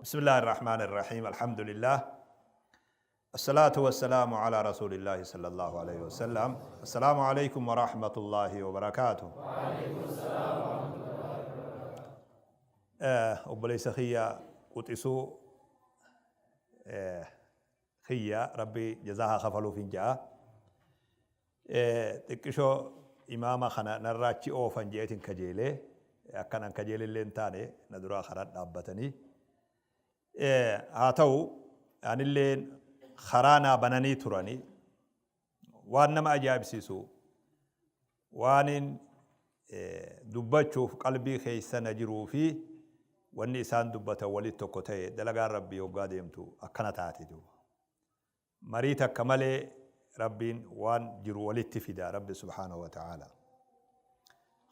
بسم الله الرحمن الرحيم الحمد لله الصلاة والسلام على رسول الله صلى الله عليه وسلم السلام عليكم ورحمة الله وبركاته. Obboleessa kiyya quxisuu kiyya, Rabbi jazaa haa kafaluuf hin ja'a. Xiqqishoo imaama kana narraa achi oofan jeetin kajeelee, akkanan kajeelillee hin taane, na duraa karaa dhaabbatanii. Haa ta'u, anilleen karaa naa bananii turanii. Waan nama ajaa'ibsiisu, waanin dubbachuuf qalbii keessa na jiruu fi wanni isaan dubbatan walitti tokko ta'e. Dalagaan Rabbii hoggaa deemtu akkana taati duuba. Marii takka malee Rabbiin waan jiru walitti fida, Rabbi subhaanahu wa ta'ala.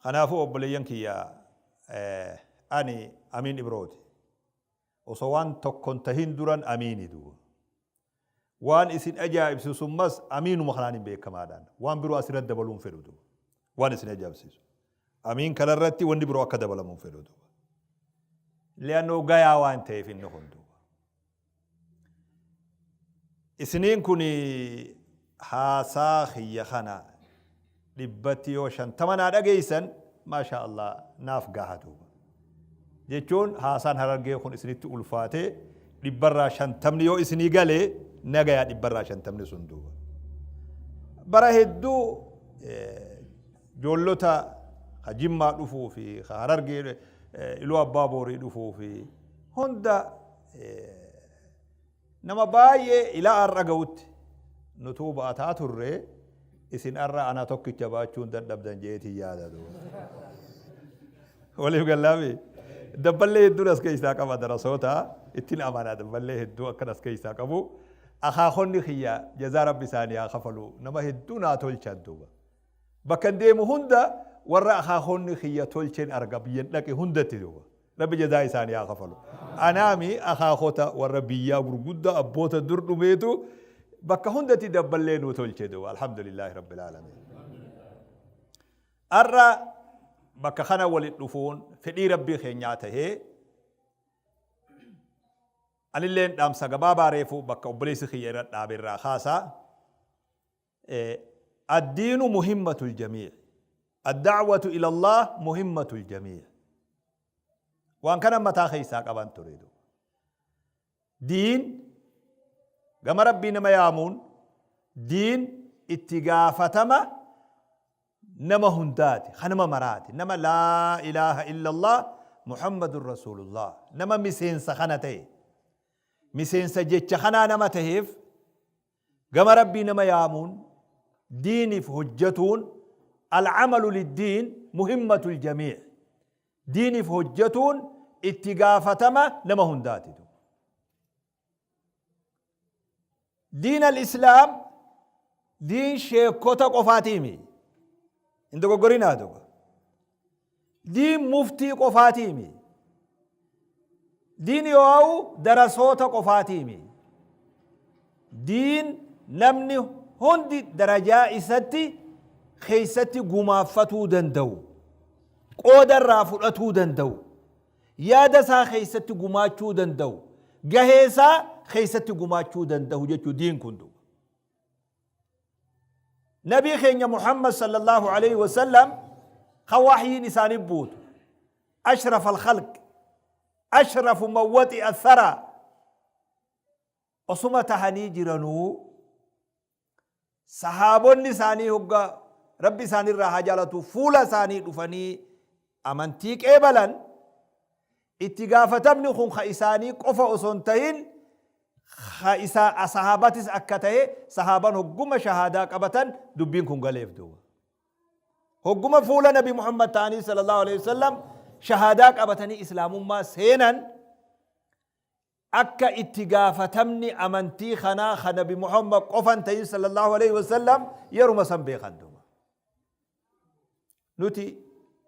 Kanaafuu obboleeyyan kiyya, ani Amiin Ibrooti. Osoo waan tokkon tahin duran Amiini duuba. Waan isin ajaa'ibsiisu ammas Amiinuma kanaan hin beekamaadhaan. Waan biroo asirratti dabaluun fedhu duuba. Waan isin ajaa'ibsiisu, Amiin kanarratti wanni biroo akka dabalamuun fedhu duuba. Li'annoo gayaa waan ta'eef inni kun duuba. Isiniin kun haasaa kiyya kana dhibbatti yoo 50 naa dhageessan, maasha Allah, naaf gaha duuba. Jechuun haasaan Harargee kun isinitti ulfaatee, 50% yoo isinii galee nagayaa, 50% sun duuba. Bara hedduu ijoollota ka Jimmaa dhufuu fi ka Harargee, Iluu Abbaa Boorii dhufuu fi hunda, nama baay'ee ilaa har'a ga'utti nutuu ba'ataa turre. Isin har'a ana tokkicha baachuun dadhabdan jeetiin yaada duuba. Waliif gallaami. Dabballee hedduun as keessaa qaba, darasoota ittiin amanaa, dabballee hedduu akkan as keessaa qabu. Akaakonni kiyya jazaa Rabbi isaanii haa kafalu, nama hedduu naa tolchan duuba. Bakka deemu hunda warra akaakonni kiyya tolchen arga, biyyan dhaqe hundatti duuba. Rabbi jazaa isaanii haa kafalu. Anaami akaakota warra biyyaa gurguddaa, abboota dur dhumeetu bakka hundatti dabballee nuu tolche duuba. Alhamdulillaahi Rabbil Aalamiin. Har'a bakka kana walit dhufuun fedhii Rabbii keenyaa tahee, anilleen dhaamsa gabaabaa reefu bakka obboleessi kiyya irra dhaabe irraa kaasaa. الدين مهمة الجميع، الدعوة إلى الله مهمة الجميع. Waan kana mataa keessaa qaban ture. Diin gama Rabbii nama yaamuun, diin itti gaafatama nama hundaati, kanama maraati. Nama laa ilaaha illallah Muhammadun rasuulullah, nama miseensa kana ta'e, miseensa jecha kanaa nama ta'eef, gama Rabbii nama yaamuun, diiniif hojjetuun, العمل للدين مهمة الجميع. Diiniif hojjetuun itti gaafatama nama hundaati. Diin al-Islaam diin sheekota qofaatiimi. Hin dogoggorinaa duuba. Diin muftii qofaatiimi. Diin yoo darasoota qofaatiimi. Diin namni hundi darajaa isatti keessatti gumaaffatuu danda'u, qooda irraa fudhatuu danda'u, yaada isaa keessatti gumaachuu danda'u, gahee isaa keessatti gumaachuu danda'u jechuu diin kun duuba. Nabii keenya Muhammad sallallahu alaihi wasallam, kan wahyiin isaanii buutu, أشرف الخلق، أشرف من وطئ الثرى، osuma tahanii jiranuu, sahaabonni isaanii hogga Rabbi isaanirraa haa jaalatu fuula isaanii dhufanii amantii qeebalan, itti gaafatamni kun ka isaanii qofa osoo hin tahin ka isaa sahaabatis akka tahe, sahaaban hogguma shahaadaa qabatan dubbiin kun galeef duuba. Hogguma fuula Nabi Muhammad ta'anii sallallahu alaihi wasallam shahaadaa qabatanii islaamummaa seenan, akka itti gaafatamni amantii kanaa ka Nabi Muhammad qofan ta'in sallallahu alaihi wasallam yeruma san beekan duuba. Nuti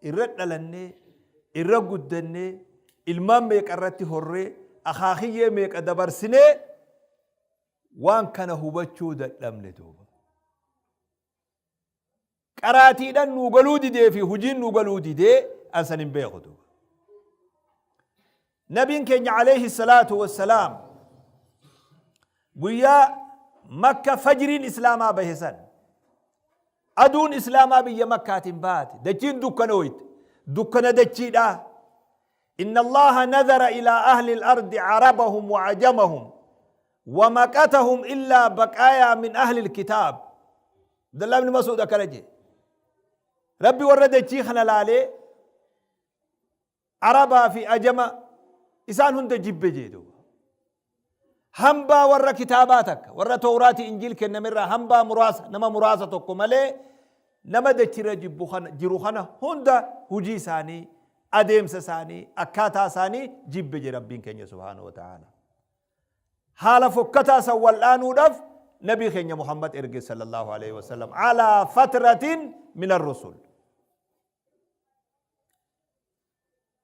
irra dhalannee, irra guddannee, ilmaan meeqa irratti horree, akaakiyyee meeqa dabarsinee, waan kana hubachuu dadhabne duuba. Qaraatiidhaan nuu galuu didee fi hojiin nuu galuu didee, an san hin beeku duuba. Nabiin keenya alayhi salaatu wassalaam guyyaa Makka fajriin islaamaa bahe san, aduun islaamaa biyya Makkaatiin baate, dachiin dukkanooyte, dukkana dachiidhaa. Inna Allaha nadhara ilaa ahli al-ardi arabahum wa ajamahum wa maqatahum illaa baqaayaa min ahli al-kitaab. Abdullah ibn Mas'ud akkana jedhe. Rabbi warra dachii kana laalee Arabaa fi ajama isaan hunda jibbe jee duuba. Hambaa warra kitaabaa takka, warra Towraatii Injiil kennamerraa hambaa muraasa, nama muraasa tokko malee nama dachirra jibbu kana, jiru kana hunda hujii isaanii, adeemsa isaanii, akkaataa isaanii jibbe jee Rabbiin keenya subhaanahu wa ta'aala. Haala fokkataa san wal'aanuudhaaf Nabii keenya Muhammad erge sallallahu alaihi wasallam alaa fatratin min ar-rusul.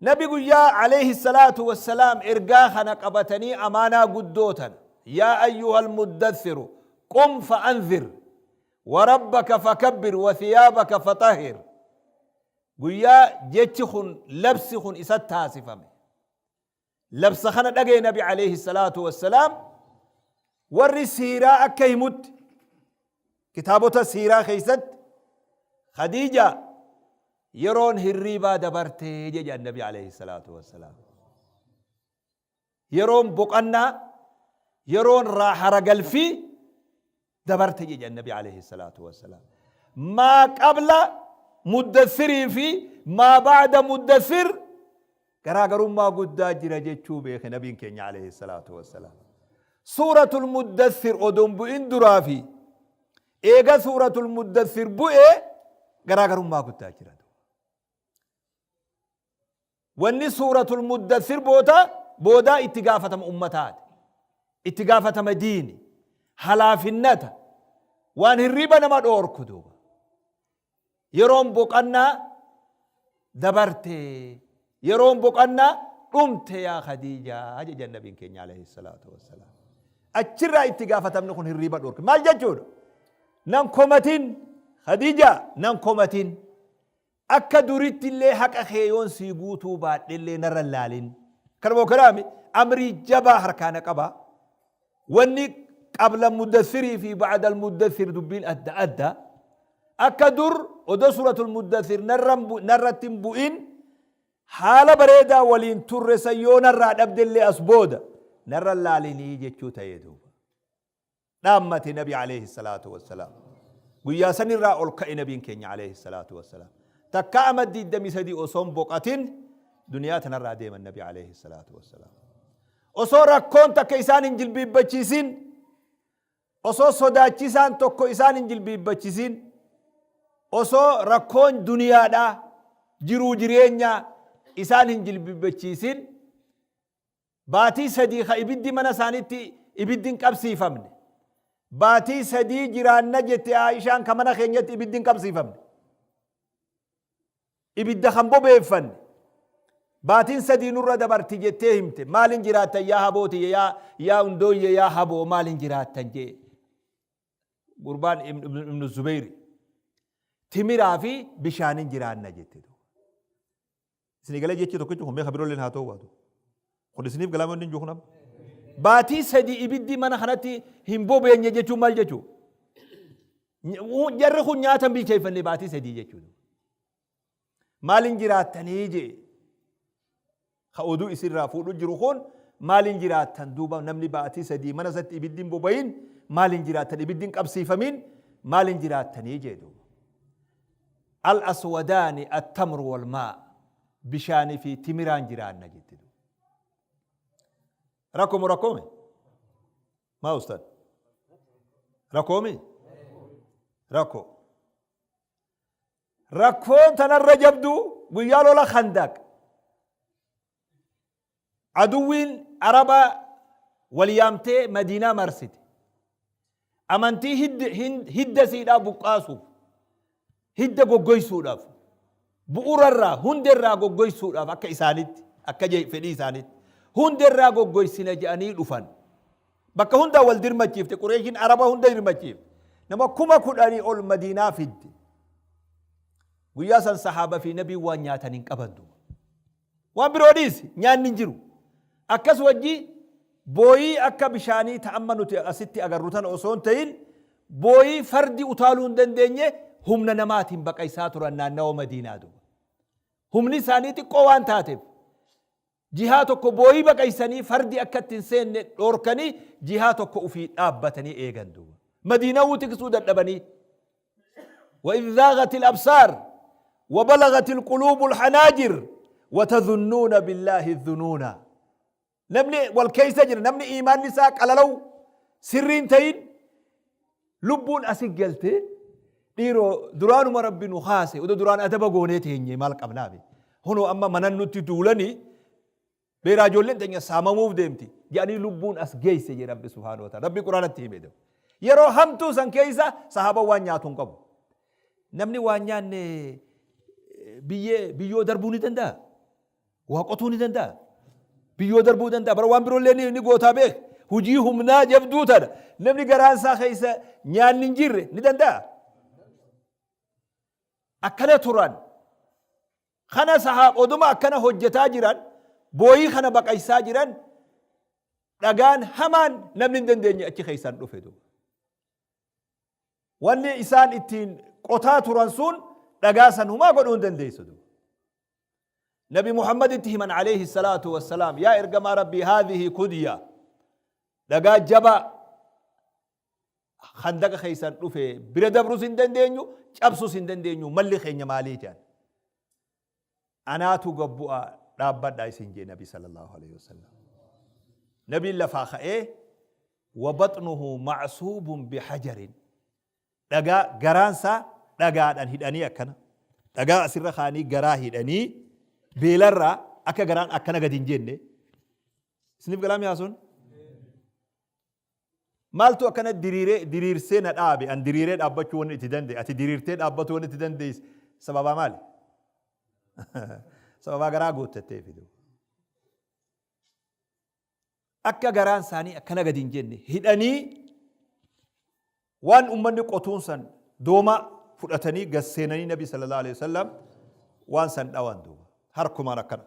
Nabi guyyaa alayhi salaatu wassalaam ergaa kana qabatanii amaanaa guddoo tana, yaa ayyuhal muddathiru qum fa'anzir wa rabbaka fakabbir wa thiyaabaka faxahhir, guyyaa jechi kun, labsi kun isa taasifame, labsa kana dhagaye Nabi alayhi salaatu wassalaam. Warri siiraa akka himutti, kitaabota siiraa keessatti, Khadiija, yeroon hirriibaa dabartee jedhan Nabi alayhi salaatu wassalaam. Yeroon boqannaa, yeroon raahara galfii dabarte jedhan Nabi alayhi salaatu wassalaam. Maa qabla muddassirii fi maa ba'da muddassir garaagarummaa guddaa jira jechuu beeke Nabiin keenya alayhi salaatu wassalaam. Suuratul Muddassir odoon bu'in duraa fi eega Suuratul Muddassir bu'e garaagarummaa guddaa jira. Wanni Suuratul Muddassir boota boodaa itti gaafatama ummataati. Itti gaafatama diini. Halaafinnata. Waan hirriba nama dhoorku duuba. Yeroon boqannaa dabarte, yeroon boqannaa dhumte yaa Khadiijaa jedhan Nabiin keenya alayhi salaatu wassalaam. Achirraa itti gaafatamni kun hirriiba dhorke. Maal jechuudha? Nan komatin Khadiijaa, nan komatin. Akka duritti illee haqa kee yoon sii guutuu baadhe illee narra hin laalin. Kanuma kanaami amrii jabaa harkaa na qaba. Wanni qabla muddassirii fi ba'dal muddassir dubbiin adda adda. Akka dur odoo suuratul muddassir narratti hin bu'in haala bareedaa waliin turre san yoo narraa dhabdellee as booda narra hin laalinii jechuu ta'ee duuba. Dhaammate Nabi alayhi salaatu wassalaam. Guyyaa sanirraa ol ka'e Nabiin keenya alayhi salaatu wassalaam. Takkaa ama 23 osoo hin boqatin duniyaa tanarraa deeman Nabi alayhi salaatu wassalaam. Osoo rakkoon takka isaan hin jilbiibbachiisin, osoo sodaachisaan tokko isaan hin jilbiibbachiisin, osoo rakkoon duniyaadhaa, jiruu jireenyaa isaan hin jilbiibbachiisin, baatii 3 ka ibiddi mana isaaniitti ibiddi hin qabsiifamne. Baatii 3 jiraanna jette Aayishaan ka mana keenyatti ibiddi hin qabsiifamne. Ibidda kan bobeeffanne. Baatiin 3 nurra dabarti jettee himte. Maalin jiraattan yaa habootiyya, yaa hundooyye, yaa haboo, maalin jiraattan jee. Gurbaan Ibnu Zubeyri. Timiraa fi bishaanin jiraanna jette. Isinii galee jechi tokkichi kun, meeqa biroolleen haa ta'uu baatu. Kun isiniif galaa wanni hin jiru kun amma. Baatii 3 ibiddi mana kanatti hin bobeenye jechuun maal jechuu? Jarri kun nyaata hin bilcheeffanne baatii 3 jechuudha. Maaliin jiraattanii jee? Ka oduu isinirraa fuudhu jiru kun maaliin jiraattan duuba, namni baatii 3 mana isatti ibiddi hin bobayin maaliin jiraattan, ibiddi hin qabsiifamin maaliin jiraattanii jee duuba. Al aswadaani attamru wal maa, bishaanii fi timiraan jiraanna jette duuba. Rakkoo moo rakkoomi? Maa ustaad? Rakkoomi? Rakkoo. Rakkoon tanarra jabdu guyyaa lola Khandaq. Aduwwiin Araba wal yaamtee Madiinaa marsite. Amantii hidda siidhaa buqqaasuuf, hidda goggoysuudhaaf, bu'urarraa, hunderraa goggoysuudhaaf akka isaanitti, akka fedhii isaanitti hunderraa goggoysina jedhanii dhufan. Bakka hundaa wal dirmachiifte Qureeshiin, Araba hunda dirmachiifte. Nama 10,000 ol Madiinaa fidde. Guyyaa san sahaaba fi nabiin waan nyaatan hin qaban duuba. Waan biroo dhiisi, nyaanni hin jiru. Akkas wajji booyii akka bishaanii ta amma nuti asitti agarru tana osoo hin ta'in booyii fardi utaaluu hin dandeenye humna namaatiin baqaysaa turan naannawa Madiinaa duuba. Humni isaanii xiqqoo waan taateef jihaa tokko booyii baqaysanii fardi akka itti hin seenne dhoorkanii jihaa tokko ufii dhaabbatanii eegan duuba. Madiinawuu tiksuu dadhabanii. وإذ ذاغت الأبصار وبلغت القلوب الحناجر وتظنون بالله الظنون namni wal keessa jira namni iimaanni isaa qalalaw sirriin ta'in lubbuun asi galte dhiiroo duraanuma rabbi nu kaase odoo duraan adaba goonee teenye maal qabnaafi hunoo amma manan nutti duulanii beeraa ijoolleen teenya saamamuuf deemti jedhanii lubbuun as geesse jedhe rabbi subhaanahu wa ta'ala rabbi quraanatti hime jedhu yeroo hamtuu san keessa sahaaba waan nyaatu hin qabu namni waan nyaanne biyyee biyyoo darbuu ni danda'a Waa qotuu ni danda'a. Biyyoo darbuu danda'a. Bara waan biroollee ni gootaa beek. Hujii humnaa jabduu tana namni garaan isaa keessa nyaanni hin jirre ni danda'a. Akkana turan. Kana sahaab oduma akkana hojjetaa jiran booyii kana baqaysaa jiran dhagaan hamaan namni hin dandeenye achi keessaan dhufe duuba. Wanni isaan ittiin qotaa turan sun dhagaa san humaa godhuu hin dandeessu duuba. Nabi Muhammaditti himan alayhi salaatu wassalaam yaa ergamaa Rabbii haadhihi kudya dhagaa jabaa handaqa keessan dhufe bira dabrus hin dandeenyu cabsus hin dandeenyu malli keenya maalii jedhan anaatu gabbu'a dhaabbadha isin jee nabi sallallahu alayhi wasallam nabiin lafaa ka'ee wa baxnuhu macsuubun bihajarin Dhagaa garaan isaa dhagaadhaan hidhanii akkana. Dhagaa asirra kaanii garaa hidhanii beelarraa akka garaan akkana gadi hin jenne. Isiniif galaa mi'aa sun? Maaltu akkana diriiree diriirsee na dhaabe an diriiree dhaabbachuu wanni itti danda'e ati diriirtee dhaabbatu wanni itti dandeesse sababaa maali? Sababaa garaa guuttattee fidu. Akka garaan isaanii akkana gadi hin jenne hidhanii waan ummanni qotuun san dooma fudhatanii gad seenanii nabi sallallahu alaihi wasallam waan san dhawan duuba harkumaan akkana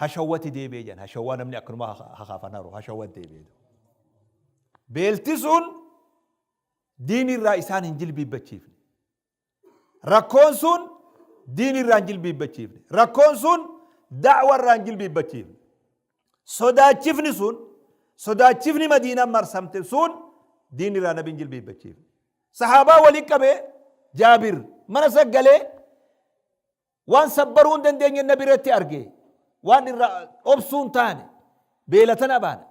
hashawwati deebi'ee jedhan hashawwaa namni akkanuma hakaafan haru hashawwat deebi'ee beelti sun diin irraa isaan hin jilbiibbachiifne Rakkoon sun diin irraa hin jilbiibbachiifne. Rakkoon sun da'wa irraa hin jilbiibbachiifne. Sodaachifni sun sodaachifni Madiinaan marsamte sun diin irraa nabi hin jilbiibbachiifne. Sahaabaa walii qabee Jaabir mana saggalee waan sabbaruu hin dandeenye nabi irratti arge waan irraa obsuu hin taane beela tana baana.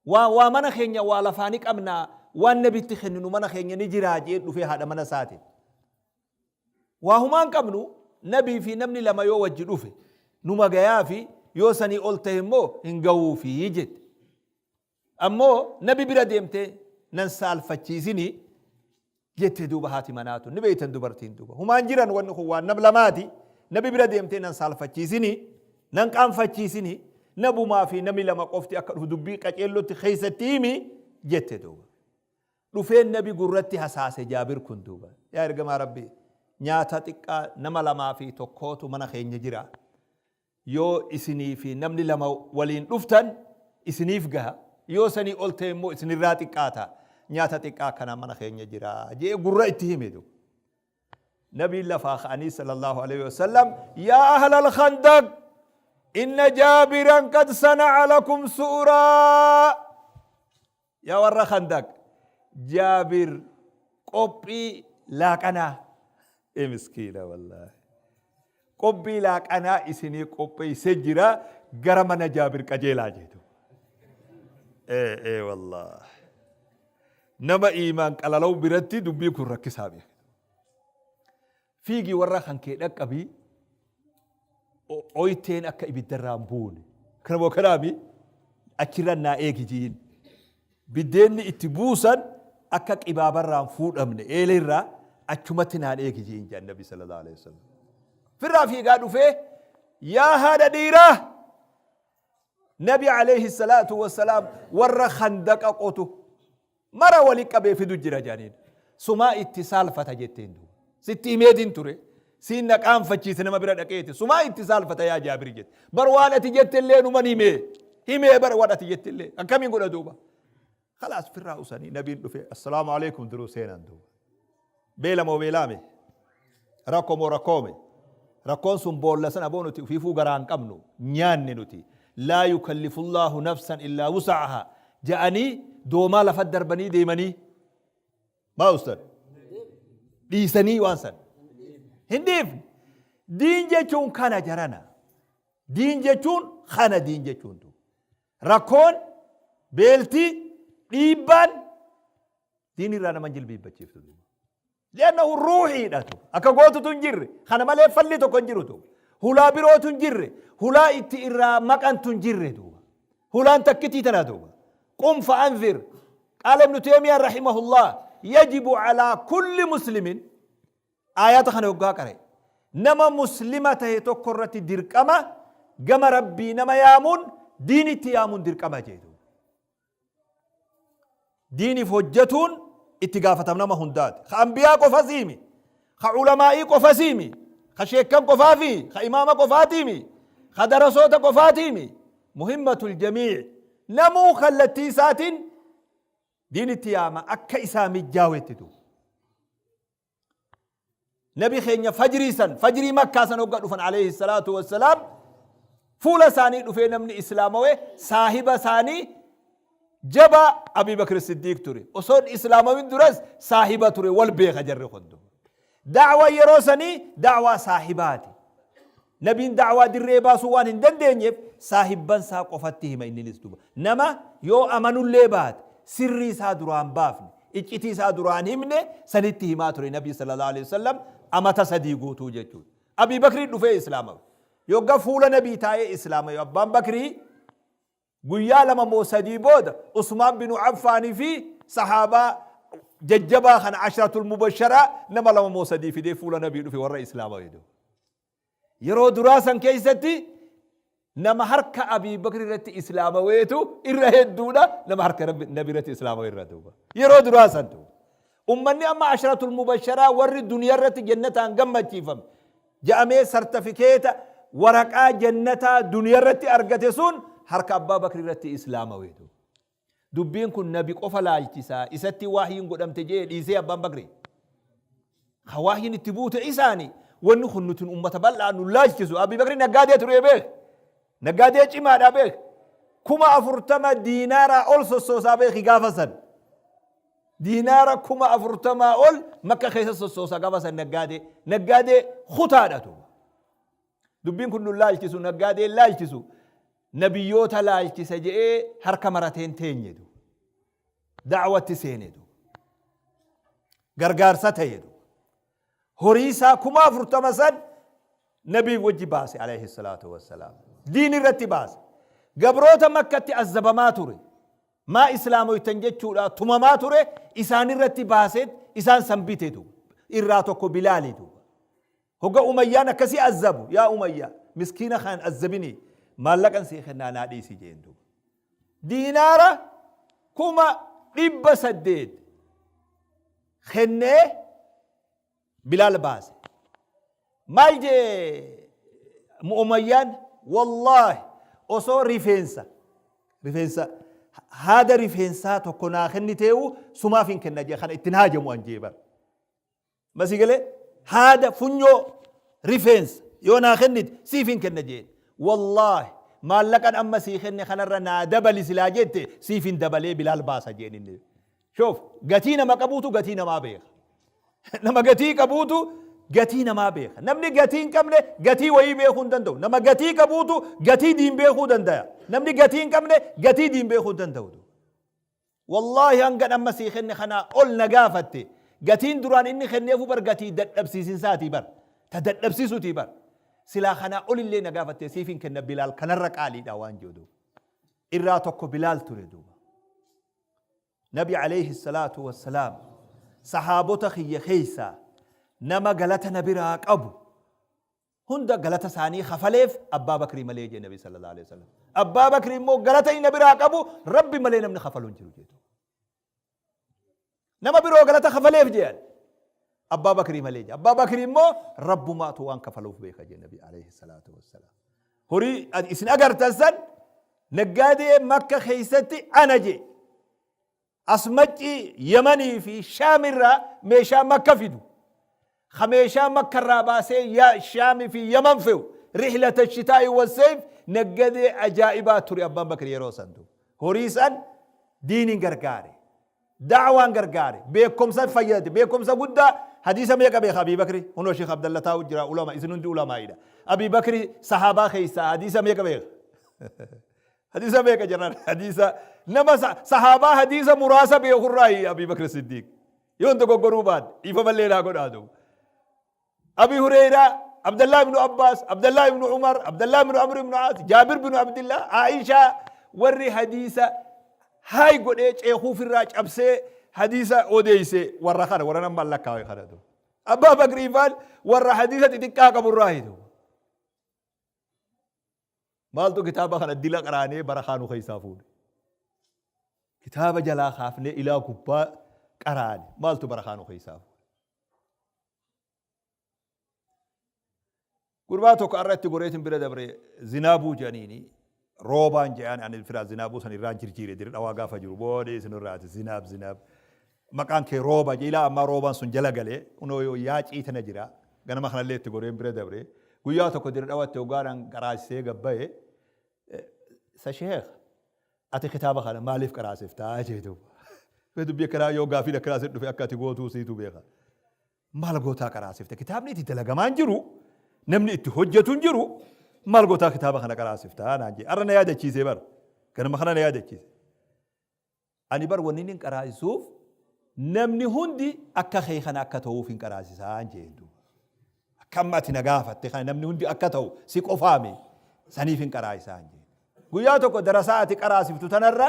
Waa waa mana keenya waa lafaa ni qabnaa waan nabitti kenninu mana keenya ni jiraa jee dhufee haadha mana isaatiin. Waa humaa hin qabnu nabii fi namni lama yoo wajji dhufe numa gayaa fi yoo sanii ol ta'e immoo hin ga'uufi jette. Ammoo nabi bira deemtee nan saalfachiisinii jette duuba haati manaa tun ni beeytan dubartiin duuba humaan jiran wanni kun waan nam lamaati nabi bira deemtee nan saalfachiisinii nan qaanfachiisinii nabumaa fi namni lama qofti akka dhufu dubbii qaceellotti keessatti himi jette duuba dhufeen nabi gurratti hasaase jaabir kun duuba yaa ergamaa rabbii nyaata xiqqaa nama lamaa fi tokkootu mana keenya jira Yoo isinii fi namni lama waliin dhuftan isiniif gaha, yoo sanii ol ta'e immoo isinirraa xiqqaata. Nyaata xiqqaa akkanaa mana keenya jira je'ee gurra itti hime duuba. Nabiin lafaa ka'anii sallallahu alaihi wasallam yaa ahlal khandaq inna jaabiran qad sana'a lakum su'uraa yaa warra khandaq jaabir qophii laaqanaa ee miskiina wallaahi Qophii laaqanaa isinii qopheessee jira gara mana Jaabir qajeelaa jedhu. Ee ee wallaahi. Nama iimaan qalalau biratti dubbii kun rakkisaa beeka. Fiigii warra kan kee dhaqqabii oyteen akka ibiddarraa hin buune. Kana moo kanaami achirra naa eegi jiin. Biddeenni itti buusan akka qibaabarraa hin fuudhamne eeleerraa achumatti naan eegi jiin jedhan Nabi sallallahu alaihi wasallam. Firraa fiigaa dhufee yaa haadha dhiiraa Nabi alayhi salaatu wassalaam warra khandaqa qotu mara wali qabee fidu jira jedhaniin. Sumaa itti saalfata jetteen duuba. Sitti himeetiin ture. Siin na qaanfachiise nama bira dhaqeeti. Sumaa itti saalfata yaa Jaabir jette. Bar waan ati jette illee numan himee. Himee bar waan ati jette illee. Akkamiin godha duuba? Khalaas firraa usanii nabiin dhufe assalaamu alaikum duruu seenan duuba. Beela moo beelaame? Rakkoo moo rakkoome? Rakkoon sun boolla sana boo nuti ufiifuu garaa hin qabnu nyaanne nuti. Laa yukallifullaahu nafsan illaa wusa'ahaa ja'anii doomaa lafa darbanii deemanii. Maa ustad? Dhiisanii waan san. Hin dhiifne. Diin jechuun kana jarana. Diin jechuun kana diin jechuun. Rakkoon, beelti, dhiibbaan diin irraa nama hin jilbiibbachiiftu duuba. Li'annahu ruuhiidha tu. Akka gootutu hin jirre. Kana malee falli tokko hin jiru tu. Hulaa birootu hin jirre. Hulaa itti irraa maqantu hin jirre duuba. Hulaan takkitii tana duuba. Qum fa'anzir. Qaala Ibnu Teemiyaa rahimahullah yajibu alaa kulli muslimin Aayata kana yoggaa qara'e nama muslima tahe tokko irratti dirqama gama Rabbii nama yaamuun diinitti yaamuun dirqama jee duuba. Diiniif hojjetuun itti gaafatam nama hundaati. Ka anbiyaa qofa siimi, ka ulamaa'ii qofa siimi, ka sheekkan qofaafi, ka imaama qofaatiimi, ka darasoota qofaatiimi. Muhimmatul jamii namuu kallattii isaatiin diinitti yaama akka isaa mijjaawetti duuba. Nabi keenya fajrii san fajrii makkaa san hogga dhufan alayhi salaatu wassalaam fuula isaanii dhufee namni islaamawe saahiba isaanii jaba Abii Bakr Siddiiq ture. Osoon islaamawin duras saahiba ture wal beeka jarri kun. Da'waa yeroo sanii da'waa saahibaati. Nabiin da'waa dirree baasuu waan hin dandeenyeef saahibban isaa qofatti hima inninis duba. Nama yoo amanullee baate sirrii isaa duraan baafne, iccitii isaa duraan himne sanitti himaa ture Nabii sallallahu alaihi wasallam amata 3 guutuu jechuudha. Abii Bakrii dhufee islaamawe. Yogga fuula Nabii taa'ee islaamawe abbaan Bakrii Guyyaa 2 moo 3 booda Usmaan binu Affaanii fi sahaabaa jajjabaa kana ashratul mubasharaa nama 2 moo 3 fidee fuula Nabii dhufe warra Islaama jedhu. Yeroo duraa san keessatti nama harka Abii Bakri irratti Islaamaweetu irra hedduudha nama harka Nabii irratti Islaamawe irra duuba. Yeroo duraa san duuba. Ummanni amma ashratul mubasharaa warri duniyaa irratti jannataan gammachiifame ja'amee sartafikeeta waraqaa jannataa duniyaa irratti argate sun harka Abbaa Bakri irratti islaamawe. Dubbiin kun nabi qofa laalchisaa isatti waahyiin godhamte jee dhiisee Abbaan Bakri. Ka waahyiin itti buute isaani wanni kun nuti ummata bal'aa nu laalchisu. Abii Bakri naggaadee ture beek. Naggaadee cimaadha beek. 40,000 diinaaraa ol sossoosaa beeki gaafa san. Diinaara 40,000 ol Makka keessa sossoosa gaafa san naggaadee. Naggaadee kutaadha duuba. Dubbiin kun nun laalchisu naggaadee laalchisu nabiyyoota laalchisa je'ee harka marateen teenye duuba. Da'watti seene duuba. Gargaarsa ta'e duuba. Horii isaa 40,000 san nabii wajji baase alayhi salaatu wassalaam. Diin irratti baase. Gabroota Makkatti azzabamaa ture. Maa islaamoytan jechuudha tumamaa ture isaanirratti baaseet isaan san bite duuba. Irraa tokko Bilaali duuba. Hogga Umayyaan akkasii azzabu yaa Umayyaa miskiina kan azzabinii maallaqan sii kennaa naa dhiisi jeen duuba. Diinaara 800,000 kennee Bilaal baase. Maal jee Umayyaan wallaahi osoo rifeensa rifeensa haada rifeensaa tokko naa kenniteewu sumaaf hin kenna jee kana ittiin haajamu an jee bara. Masii galee haada funyoo rifeensa yoo naa kennite siif hin kenna jeen. Wallaahi maallaqan amma sii kenne kanarra naa dabali silaa jette siif hin dabalee Bilaal baasa jeen inni. Shoof gatii nama qabuutu gatii namaa beeka. Nama gatii qabuutu gatii namaa beeka. Namni gatii hin qabne gatii wayii beekuu hin danda'u. Nama gatii qabuutu gatii diin beekuu danda'a. Namni gatii hin qabne gatii diin beekuu hin danda'u. Wallaahi hangan amma sii kenne kanaa ol na gaafatte. Gatiin duraan inni kenneefu bar gatii dadhabsiisinsaatii bar. Ta dadhabsiisuutii bar. Silaa kanaa olillee na gaafatte siif hin kenna Bilaal kanarra qaaliidha waan jedhu. Irraa tokko Bilaal ture duuba. Nabi aleyhi salaatu wassalaam sahaabota kiyya keessaa nama galata na biraa qabu hunda galata isaanii kafaleef Abbaa Bakrii malee jee Nabi sallallahu alaihi wasallam. Abbaa Bakrii immoo galata inni na biraa qabu Rabbi malee namni kafalu hin jiru jee. Nama biroo galata kafaleef jean. Abbaa Bakrii malee jee. Abbaa Bakrii immoo Rabbumaatu waan kafaluuf beeka jee Nabi alayhi salaatu wassalaam. Horii isin agartan san naggaadee Makka keessatti ana jee. As maccii Yamanii fi Shaam irraa meeshaa Makka fidu. Ka meeshaa Makka irraa baasee ya Shaam fi Yaman fe'u. Rihlata shitaa'i wassayf naggadee ajaa'ibaa ture Abbaan Bakri yeroo san duuba. Horii san diiniin gargaare. Da'waan gargaare. Beekumsa fayyadate. Beekumsa guddaa hadiisa meeqa beeka Abii Bakri? Hunoo Sheekh Abdalla taa'u jira ulama isin hundi ulamaa'idha. Abii Bakri sahaabaa keessaa hadiisa meeqa beeka? Hadiisa meeqa jedhan hadiisa nama sahaabaa hadiisa muraasa beekurraayi Abii Bakri Siddiiq. Yoon dogoggoruu baadhe dhiifamallee naa godhaa duuba. Abii Hureyraa, Abdallah ibnu Abbaas, Abdallah ibnu Umar, Abdallah ibnu Amr ibnu Aas, Jaabir ibnu Abdillah, Aishaa warri hadiisa haay godhee ceekuufirraa cabsee hadiisa odeeyse warra kana warra nama lakkaawe kana duuba. Abbaa Bakrii faan warra hadiisa xixiqqaa qaburraayi duuba. Maaltu kitaaba kana dila qaraanee barakaa nu keessaa fuudhe? Kitaaba jalaa kaafnee ilaa gubbaa qaraane maaltu barakaa nu keessaa fuudhe? Gurbaa tokko har'a itti goreetiin bira dabre zinaabuu jedhaniini roobaan jedhaan ani firaa zinaabuu san irraan jirjiire dirri dhawaa gaafa jiru boodee isin irraati zinaab zinaab maqaan kee rooba jedhe ilaa ammaa roobaan sun jala galee kunoo yaacii tana jira ganama kanallee itti goreen bira dabre guyyaa tokko dirri dhawatti hoggaadhaan qaraasisee gabbaye sa sheekh ati kitaaba kana maaliif qaraasiftaa jee duuba dubbii akkanaa yoo gaafiin akkanaa si dhufe akka ati gootuu siitu beeka Maal gootaa qaraasifta? Kitaabni itti dalagamaa hin jiru, namni itti hojjetu hin jiru, maal gootaa kitaaba kana qaraasifta naan jedhe. Har'a na yaadachiisee bara. Ganama kana na yaadachiise. Ani bar wanni inni qaraasisuuf namni hundi akka kee kana akka ta'uuf hin qaraasisaa jeen duuba. Akka amma ati na gaafatte kana namni hundi akka ta'u si qofaami saniif hin qaraasisaa jeen. Guyyaa tokko darasaa ati qaraasiftu tanarra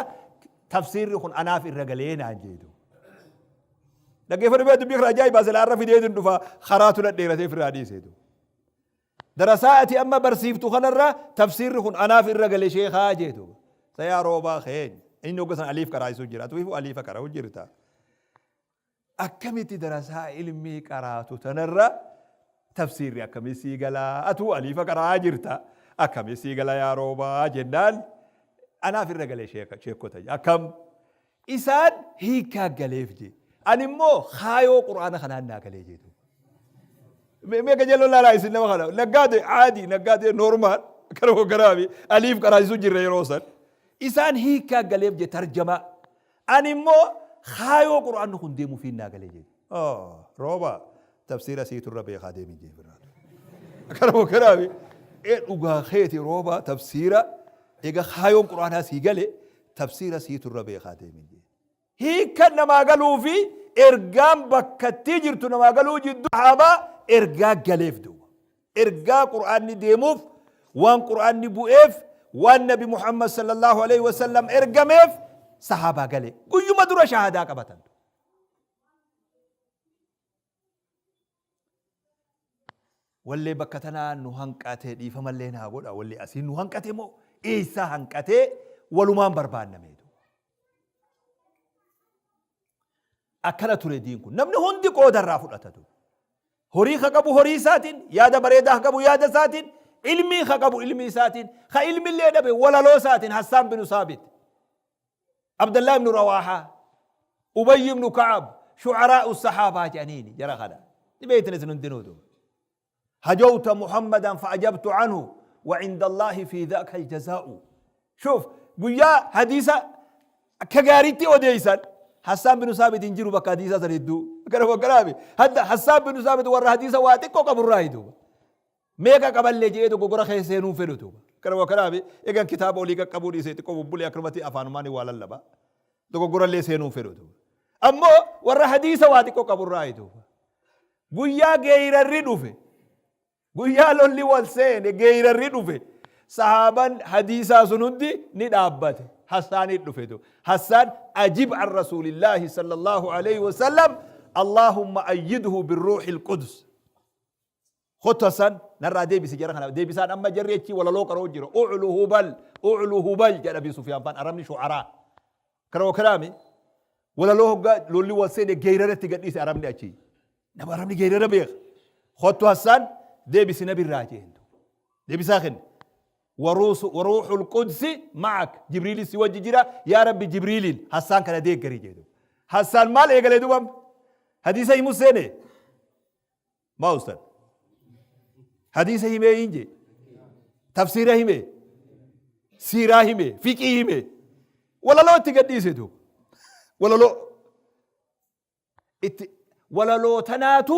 tafsiirri kun anaaf irra galee naan jee duuba. Dhaggeeffadhu bee dubbii kana ajaa'ibaa silaa irra fideetiin dhufa karaatu dhadheeratee firraa dhiisee duuba. Darasaa ati amma barsiiftu kanarra tafsiirri kun anaaf irra gale sheekaa jee duuba. Sayaa roobaa keenya. Inni hogga san aliif qaraasisuu jira. Ati ifu aliifa qara'u jirta. Akkamitti darasaa ilmii qaraatu tanarra tafsiirri akkamii sii galaa atuu aliifa qara'aa jirta akkamii sii gala yaa roobaa jennaan anaaf irra galee sheekota akkam isaan hiikaa galeef jee ani immoo kaayoo qur'aana kanaan naa galee jeetu. Mee qajeeloo laalaa isin nama kana naggaade aadii naggaade normaal kana hogganaafi aliif qaraasisuu jirra yeroo san isaan hiikaa galeef jee tarjamaa Ani immoo kaayoo Qur'aanni kun deemuufiin naa galee jedhe. Oh, rooba tafsiira siitu irra beekaa deemi jee birraa. Akkana hogganaafi ee dhugaa keeti rooba tafsiira egaa kaayoon Qur'aanaa sii gale tafsiira siitu irra beekaa deemi jee. Hiikkan namaa galuu fi ergaan bakkattii jirtu namaa galuu jidduu sahaabaa ergaa galeef duuba. Ergaa Qur'aanni deemuuf, waan Qur'aanni bu'eef, waan Nabi Muhammad sallallahu alaihi wasallam ergameef sahaabaa gale. Guyyuma dura shahaadaa qabatan. Wallee bakka tanaa nu hanqate dhiifamallee naa godha wallee asiin nu hanqate moo eessaa hanqatee walumaan barbaannameetu. Akkana ture diin kun. Namni hundi qooda irraa fudhata ture. Horii ka qabu horii isaatiin, yaada bareedaa ka qabu yaada isaatiin, ilmii ka qabu ilmii isaatiin, ka ilmillee dhabe walaloo isaatiin Hassaan binu Saabit, Abdallah ibnu Rawaahaa, Ubayy ibnu Ka'ab, shu'araa'u sahaabaa jedhaniini jara kana. Ni beektan isin hundinuu duuba. Hajawta Muhammadan fa'ajabtu anhu wa inda Allaahi fi dhaaka aljazaa'u. Shuuf guyyaa hadiisa akka gaariitti odeeysan Hassaan binu Saabit hin jiru bakka hadiisaa san hedduu. Akkana wakkanaafi. Hadda Hassaan binu Saabit warra hadiisa waa xiqqoo qaburraa duuba. Meeqa qaballee jedhee dogoggora keessa seenuu hin fedhu duuba. Akkana wakkanaafi. Egan kitaaba olii qaqqabuu dhiisee xiqqoo bubbulee akkanumatti afaanumaan waa lallaba. Dogoggorallee seenuu hin fedhu duuba. Ammoo warra hadiisa waa xiqqoo qaburraa duuba. Guyyaa geeyrarri dhufe, guyyaa lolli wal seene geeyrarri dhufe, sahaaban hadiisaa sun hundi ni dhaabbate. Hassaanii dhufe du. Hassaan ajib an rasuulillaahi sallallahu alayhi wasallam Allahumma ayyidhu birruuhil qudus. Kottu Hassaan narraa deebisi jara kana deebisaan amma jarri achii walaloo qaroo jira. Uclu hubal uclu hubal jedha Abi Sufyaan faan arabni shu'araa. Kana wakalaami walaloo hoggaa lolli wal seene geeyraratti gadhiise arabni achii. Nama arabni geerara beeka. Kottu Hassaan deebisi nabirraa jeen. Deebisaa kenne. Waruuxul qudsi ma'ak Jibriilis si wajji jira yaa Rabbi Jibriiliin Hassaan kana deeggari jedhu. Hassaan maal eegalee duuba hadiisa himu seene maa ustan hadiisa himee hin jee tafsiira himee siiraa himee fiqii himee walaloo itti gadhiise duuba walaloo itti walaloo tanaatu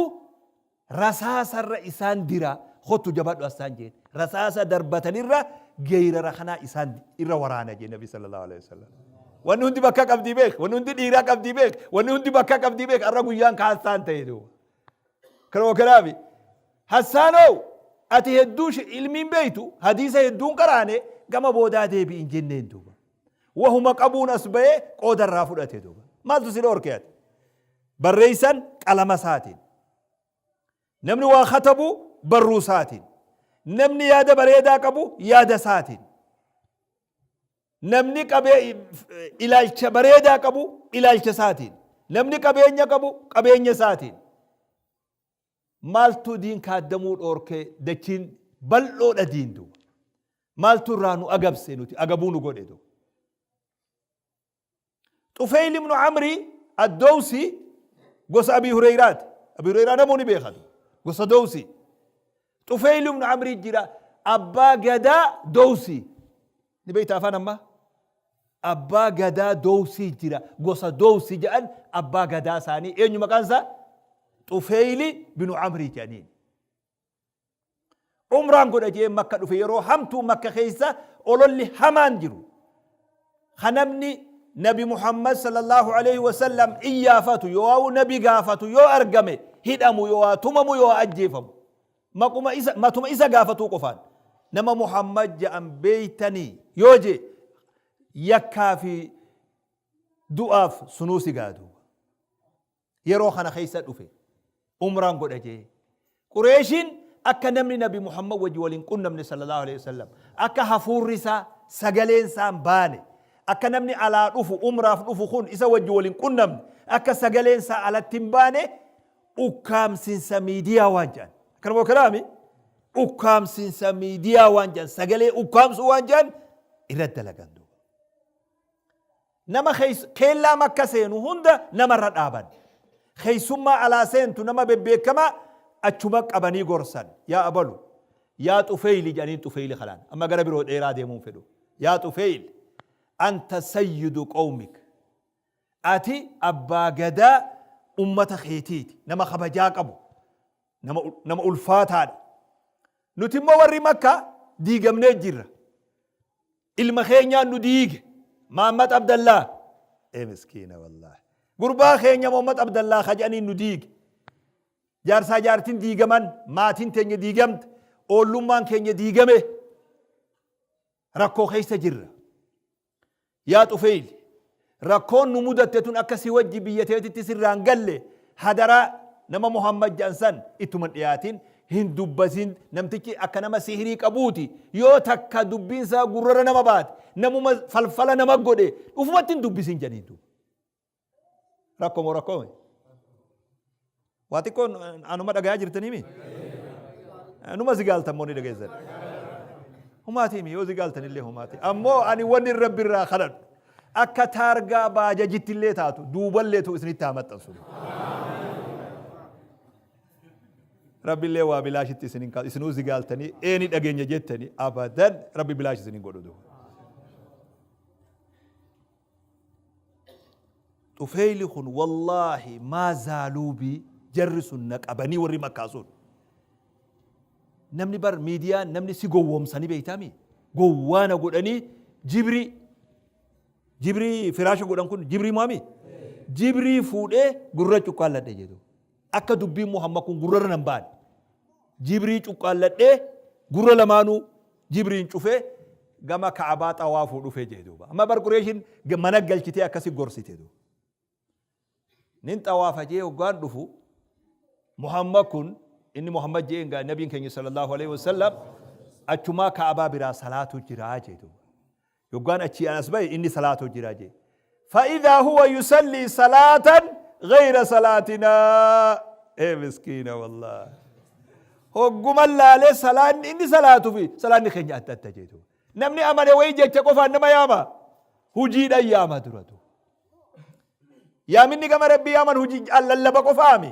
rasaasarra isaan dira kottu jabadhu assaan jeen rasaasa darbatanirra geeyrara kanaa isaan irra waraana jee nabi sallallahu alaihi wasallam. Wanni hundi bakka qabdii beek, wanni hundi dhiiraa qabdii beek, wanni hundi bakka qabdii beek arra guyyaan ka hassaan ta'e duuba. Kanuma kanaafi Hassaanoo ati hedduu ilmiin beektu hadiisa hedduun qaraane gama boodaa deebi'in jenneen duuba. Wahuma qabuun as ba'ee qooda irraa fudhate duuba. Maaltu si dhoorke ati? Barreessan qalama isaatiin. Namni waa katabu barruu isaatiin. Namni yaada bareedaa qabu yaada isaatiin. Namni qabee ilaalcha bareedaa qabu ilaalcha isaatiin. Namni qabeenya qabu qabeenya isaatiin. Maaltu diin kaaddamuu dhoorke dachiin bal'oodha diin duuba. Maaltu irraa nu agabse nuti agabuu nu godhe duuba. Xufeyl ibnu Amrii Addowsi gosa Abii Hureyraati. Abii Hureyraa namuu ni beekatu. Gosa Dowsi. Xufeyl ibnu Amrii jira. Abbaa gadaa Dowsi. Ni beekta afaan ammaa? Abbaa gadaa Dowsii jira. Gosa Dowsi jedhan abbaa gadaa isaanii eenyu maqaan isaa? Xufeyli binu Amrii jedhaniin. Umraan godha jee Makka dhufe yeroo hamtuu Makka keessa ololli hamaan jiru. Ka namni Nabi Muhammad sallallahu alaihi wasallam iyyaafatu yoo nabi gaafatu yoo argame hidhamu yoo tumamu yoo ajjeefamu. Maquma isa matuma isa gaafatuu qofaan nama Muhammad ja'an beeytanii yoo jee yakkaa fi du'aaf sunuu si gaadu. Yeroo kana keessa dhufe umraan godha jee. Qureeshiin akka namni Nabi Muhammad wajji wal hin qunnamne sallallahu alaihi wasallam akka hafuurri isaa sagaleen isaa hin baane akka namni alaa dhufu umraaf dhufu kun isa wajji wal hin qunnamne akka sagaleen isaa alatti hin baane ukkaamsinsa miidiyaa waan jedhan. Akkanuma kanaami ukkaamsinsa miidiyaa waan jedhan sagalee ukkaamsuu waan jedhan irratti dalagan duuba. Nama keellaa Makka seenu hunda namarra dhaaban. Keessummaa alaa seentu nama bebbeekamaa achuma qabanii gorsan. Yaa abalu, yaa Xufeyli jedhaniin Xufeyli kanaan. Amma gara biroo dheeraa deemuun fedhu. Yaa Xufeyl, anta sayyidu qawmik. Ati abbaa gadaa ummata keetiiti. Nama kabajaa qabu. Nama ulfaataadha. Nuti immoo warri Makkaa diigamnee jirra. Ilma keenyaan nu diige. Mahammad Abdallaa. Ee miskiina wallaahi. Gurbaa keenya Muhammad Abdallaa ka jedhaniin nu diige. Jaarsaa jaartiin diigaman, maatiin teenya diigamte, oollummaan keenya diigame. Rakkoo keessa jirra. Yaa Xufeyl, rakkoon nu mudatte tun akka si wajji biyya teetitti sirraa hin galle hadaraa nama Muhammad jedhan san ittuma hin dhiyaatin, hin dubbatin, namtichi akka nama sihrii qabuuti, yoo takka dubbiin isaa gurrarra nama baate, namuma falfala nama godhe, ufumatti hin dubbisin jedhaniin duuba. Rakkoo moo rakkoo miti? Waa xiqqoon anuma dhagayaa jirtanii mi? Numa zigaaltan moo ni dhageessan? Humaatii mi yoo zigaaltan illee humaatii. Ammoo ani wanni rabbi irraa kadhadhu akka taargaa baajajitti illee taatu duuballee tu isinitti haa maxxansu. Rabbi illee waa bilaashitti isin hin kaasu. Isinuu zigaaltanii eeni dhageenya jettanii abadan rabbi bilaash isin hin godhu duuba. Xufeyli kun wallaahi maa zaaluu bii jarri sun na qabanii warri makkaa sun. Namni bar miidiyaan namni si gowwoomsanii beektaami. Gowwaa na godhanii jibrii jibrii firaasha godhan kun jibrii maami? Jibrii fuudhee gurra cuqqaalladhe jedhu. Akka dubbiin Muhammad kun gurrarra nan baane. Jibrii cuqqaalladhee gurra lamaanuu jibriin cufee gama Ka'abaa xawaafuu dhufe jee duuba. Amma bar Qureeshiin mana galchitee akkasi gorsite duuba. Nin xawaafa jee hoggaan dhufu Muhammad kun inni Muhammad jeen gaa nabiin keenya sallallahu alaihi wasallam achumaa Ka'abaa biraa salaatu jiraa jee duuba. Yoggaan achii an as bahe inni salaatu jira jee. Fa'idhaa huwa yusallii salaatan gayra salaatinaa. Ee miskiina wallaahi. Hogguman laalee salaanni inni salaatu fi salaanni keenya adda adda jeetu. Namni amane wayii jecha qofaan nama yaama. Hujiidhaan yaama duratu. Yaaminni gama Rabbii yaaman hujii lallaba qofaami.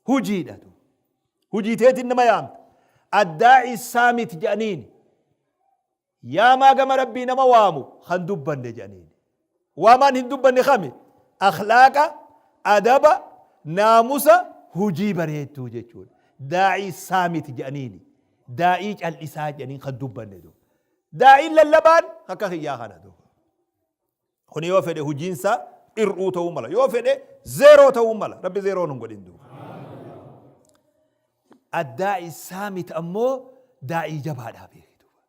Hujiidhatu. Hujii teetiin nama yaamta. Addaa'i saamit jedhaniini. Yaamaa gama Rabbii nama waamu kan dubbanne jedhaniini. Waamaan hin dubbanne kami? Akhlaaqa, adaba, naamusa, hujii bareedduu jechuudha. Daa'ii saamit jedhaniini. Daa'ii cal'isaa jedhaniin kan dubbanne duuba. Daa'iin lallabaan akka kiyyaa kana duuba. Kuni yoo fedhe hujiinsa ir'uu ta'uu mala. Yoo fedhe zeeroo ta'uu mala. Rabbi zeeroo nun godhin duuba. Addaa'i saamit ammoo daa'ii jabaadhaa beeki duuba.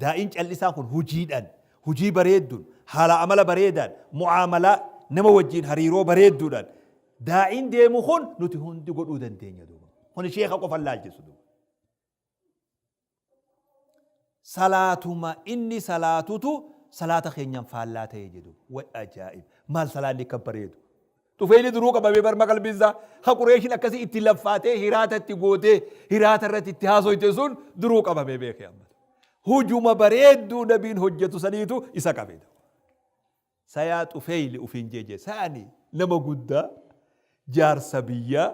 Daa'iin callisaa kun hujiidhaan, hujii bareedduun, haala amala bareedaan, mu'aamalaa nama wajjiin hariiroo bareedduudhaan daa'iin deemu kun nuti hundi godhuu dandeenya duuba. Kuni sheeka qofa laalchisu duuba. Salaatuma inni salaatutu salaata keenyan faallaa ta'e jedhu. Way ajaa'ib! Maal salaanni akka bareedu! Xufeeyli duruu qabamee barma qalbiin isaa ha Qureeshiin akkasii itti laffaatee hiraata itti gootee hiraata irratti itti haasoyte sun duruu qabamee beeke amma. Hujuma bareedduu nabiin hojjetu saniitu isa qabe. Sayaa Xufeeyli ufiin jeje saani nama guddaa jaarsa biyyaa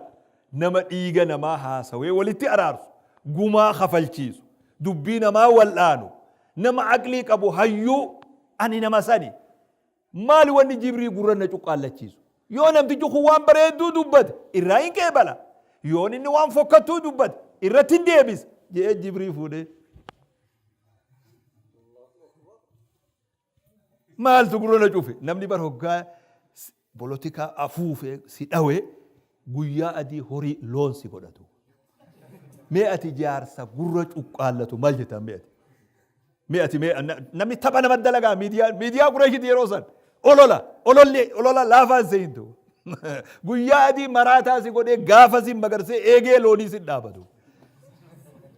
nama dhiiga namaa haasawee walitti araarsu gumaa kafalchiisu dubbii namaa wal'aanu nama aqlii qabu hayyuu ani nama sani maali wanni jibrii gurra na cuqqaallachiisu yoo namtichi kun waan bareedduu dubbate irraa hin qeebala yoon inni waan fokkattuu dubbate irratti hin deebisa je'ee jibrii fuudhee Maaltu gurra na cufe? Namni bar hoggaa polotikaa afuufee si dhawe guyyaa adii horii loon si godhatu. Mee ati jaarsa gurra cuqqaallatu maal jettaan mee ati? Mee ati mee namni tapha nama dalagaa miidiyaa miidiyaa Qureeshiti yeroo san olola ololli olola laafaan seentu. Guyyaa adii maraataa si godhee gaafa si magarsee eegee loonii si dhaabatu.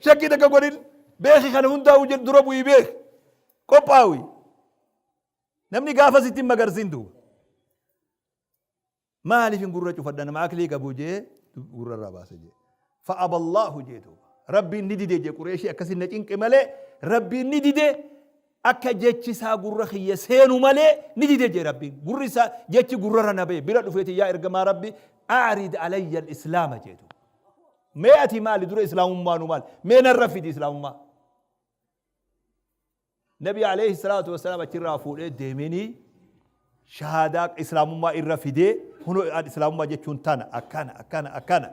Shakkii takka godhin beeki kana hundaa'u jedhu dura bu'ii beeki. Qophaawi. Namni gaafa sitti hin magarsin duuba. Maaliif hin gurra cufadha nama aklii qabu jee gurra irraa baasa jee. Fa'aballaahu jee duuba. Rabbiin ni dide jee Qureeshii akkasii na cinqe malee Rabbiin ni dide akka jechi isaa gurra kiyya seenu malee ni dide jee Rabbiin. Gurri isaa jechi gurrarra na ba'e bira dhufeeti yaa ergamaa Rabbi a'rid alayya al-islaama jee duuba. Mee ati maali dura islaamummaanu maali? Mee narra fidi islaamummaa. Nabi alayhi salaatu wasalaam achirraa fuudhee deemeenii shahaadaa islaamummaa irra fidee kunoo islaamummaa jechuun tana akkana akkana akkana.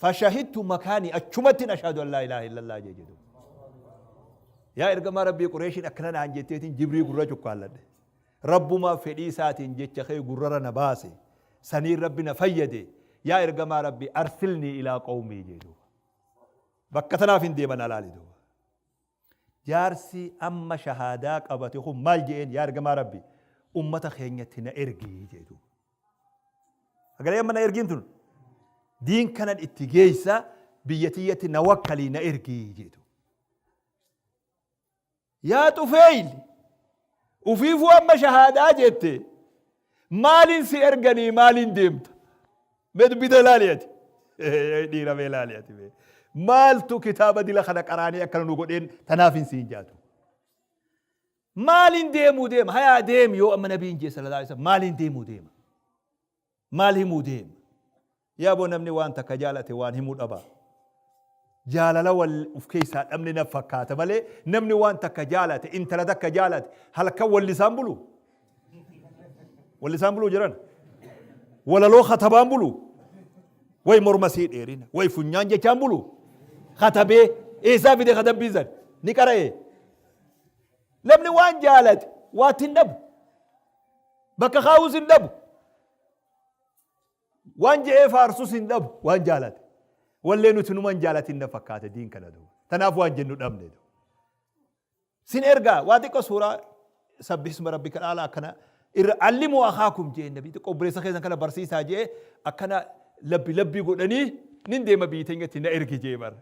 Fashahidtu makaanii achumattiin ashhadu an laa ilaaha illallah jee jedhu. Yaa ergamaa Rabbii Qureeshiin akkana naan jetteetiin jibrii gurra cuqqaalladhe. Rabbuma fedhii isaatiin jecha kee gurrara na baase. Saniin Rabbi na fayyade. Yaa ergamaa Rabbii arsilnii ilaa qawmii jedhu. Bakka tanaaf hin deeman alaali duuba. Jaarsi amma shahaadaa qabate kun maal je'een yaa ergamaa Rabbi ummata keenyatti na ergi jee duuba. Sagalee amma na ergiin tun diin kanan itti geessa biyya tiyyatti na wakkalii na ergi jee duuba. Yaa Xufeeyl ufiifuu amma shahaadaa jette maaliin si erganii maaliin deemta? Mee dubbii tana laali ati. Dhiira mee laali ati mee. Maaltu kitaaba dila kana qaraanii akkana nu godheen tanaaf hin siin jaatu. Maaliin deemuu deema? Hayaa deemi yoo amma nabiin jee sallallahu alaihi wasallam maaliin deemuu deema? Maal himuu deema? Yaa boo namni waan takka jaalate waan himuu dhaba. Jaalala wal uf keessaa dhabne na fakkaata malee namni waan takka jaalate intala takka jaalate halkan wallisaan bulu. Wallisaan buluu jiran. Walaloo katabaan bulu. Way morma sii dheerina. Way funyaan jechaan bulu. Katabee eessaa fide katabbii san ni qara'e. Namni waan jaalate waatti hin dhabu. Bakka kaa'uus hin dhabu. Waan je'ee faarsus hin dhabu waan jaalate. Wallee nuti numa hin jaalatin na fakkaata diin kana duuba. Tanaaf waan jennu dhabne duuba. Sin ergaa waa xiqqoo suuraa sabbihisma rabbika dhaala akkana irra allimuu akaakum jee nabi xiqqoo obboleessa keessan kana barsiisaa jee akkana labbi labbii godhanii nin deema biyyi teenyatti na ergi jee bar.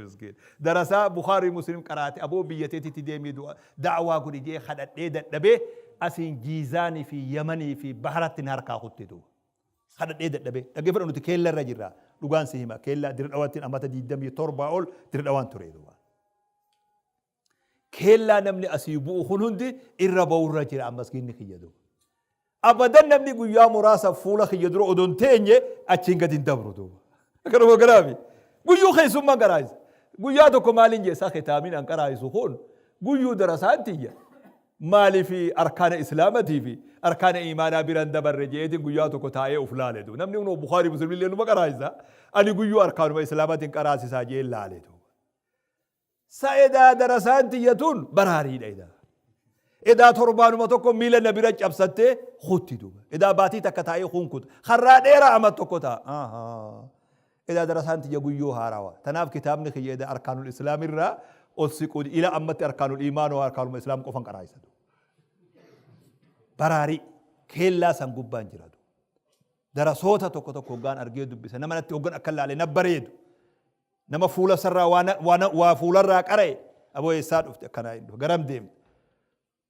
Miskiin. Darasaa Bukhaarii Muslim qaraate aboo biyya teetitti deemii du'a da'waa godhi jee kadhadhee dadhabee asiin Jiizaanii fi Yamanii fi Baharatti na harkaa kutte duuba. Kadhadhee dadhabee. Dhaggeeffadhu, nuti keella irra jirra. Dhugaan si hima. Keella Dirre Dhawaatti amata 27 ol Dirre Dhawaan ture duuba. Keellaa namni asii bu'u kun hundi irra ba'urra jira ammas ginni kiyya duuba. Abadan namni guyyaa muraasa fuula kiyya dura odoo hin teenye achiin gadi hin dabru duuba. Akkanuma garaafi. Guyyuu keessummaan qaraayisa. Guyyaa tokko maaliin jee isaa kitaabiin an qaraayisu kun guyyuu darasaan tiyya. Maaliif arkaana islaamatii fi arkaana imaanaa bira hin dabarre jeetiin guyyaa tokko taa'ee of laale duuba. Namni kunoo Bukaarii Muslim illee numa qaraayisa. Ani guyyuu arkaanuma islaamaatiin qaraasisaa jee laale duuba. Sa edaa darasaan tiyya tun baraariidha edaa. Edaa torbaanuma tokko miila na bira cabsattee kutti duuba. Edaa baatii takka taa'ee kun kuta. Karraa dheeraa ama tokko ta'a. Edaa darasaan tiyya guyyoo haarawa. Tanaaf kitaabni kiyya edaa arkaanul islaam irraa ol siquu ila ammatti arkaanul iimaan waa arkaanuma islaam qofan qaraayisa duuba. Baraarii keellaa san gubbaan jira duuba. Darasoota tokko tokko hoggaan argee dubbisa. Nama natti hoggan akka laale na bareedu. Nama fuula isarraa waa fuularraa qara'e, aboo eessaa dhufte, akkanaa hin dhufe, garam deemta,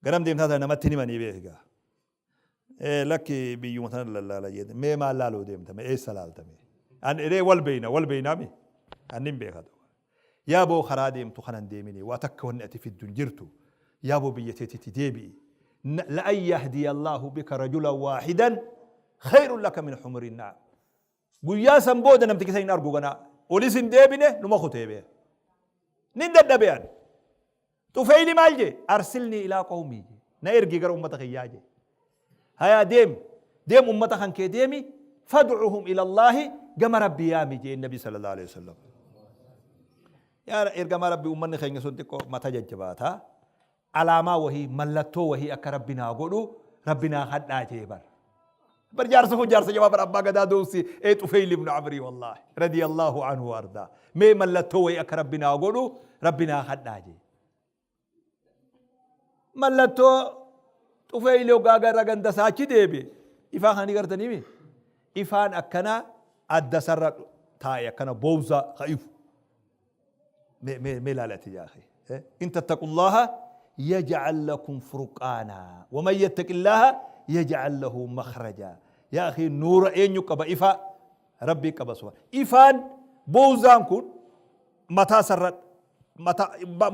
garam deemtaa tana namatti hin himanii beeki gaa. Lakki, biyyuma tana lallaala jedhe. Mee maal laaluu deemta, mee eessa laalta? Mee an eree wal beeyna, wal beeynaa mi annin beeka duuba. Yaa boo, karaa deemtu kanan deemini, waa takka wanni ati fiddu hin jirtu. Yaa boo, biyya teetitti deebi'i. La'an yahdiya Allahu bika rajulan waahidan khayrun laka min humri na'am. Guyyaa san booda namtichi san hin argu ganaa. Olis hin deebine, numa kutee bee. Nin dadhabe ani. Xufeeyli maal jee? Arsilnii ilaa qawmii jee. Na ergi gara ummata kiyyaa jee. Hayaa, deemi. Deem, ummata kan kee deemi. Fadcuhum ila Allaahi, gama Rabbi yaami jee Nabi sallallahu alaihi wasallam. Yaa ergamaa Rabbi, ummanni keenya sun xiqqoo mata jajjabaata. Alaamaa wahii, mallattoo wahii akka Rabbi naa godhu Rabbi naa kadhaa jee bar. Bar jaarsa kun jaarsa jabaa bar, abbaa gadaa doofsi ee Xufeyl ibn Amrii, wallaahi radiyallahu anhu wa ardaa. Mee mallattoo wahii akka Rabbi naa godhu Rabbi naa kadhaa jee. Mallattoo Xufeyli hoggaa gara ganda isaa achi deebi'e. Ifaa kana ni gartanii mi? Ifaan akkana adda sarra taa'e, akkana boowzaa ka ifu. Mee ilaali ati yaa akhi. In tattaqullaha yaj'al lakum furqaana wa man yattaqillaha yaj'al lahu makhraja. Yaa akhi, nuura eenyu qaba? Ifa Rabbii qaba subhaan. Ifaan boowzaan kun mataa sarra mata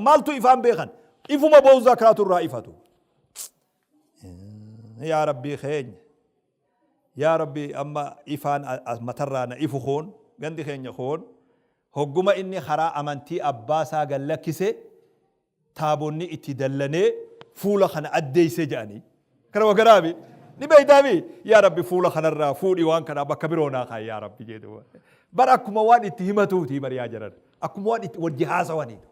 maaltu ifaan beekan? Ifuma boowzaa kanaatu irraa ifatu. Yaa Rabbii keenya. Yaa Rabbi, amma ifaan matarraa na ifu kun gandi keenya kun hogguma inni karaa amantii abbaa isaa gad lakkise taabonni itti dallanee fuula kana addeeyse jedhanii. Kana wagaraabi ni beeytaami. Yaa Rabbi, fuula kanarraa fuudhi waan kanaa, bakka biroo naa kaa'i yaa Rabbi jedhu. Bar akkuma waan itti himatuuti bar, yaa jaran, akkuma waan itti wajji haasawaniitu.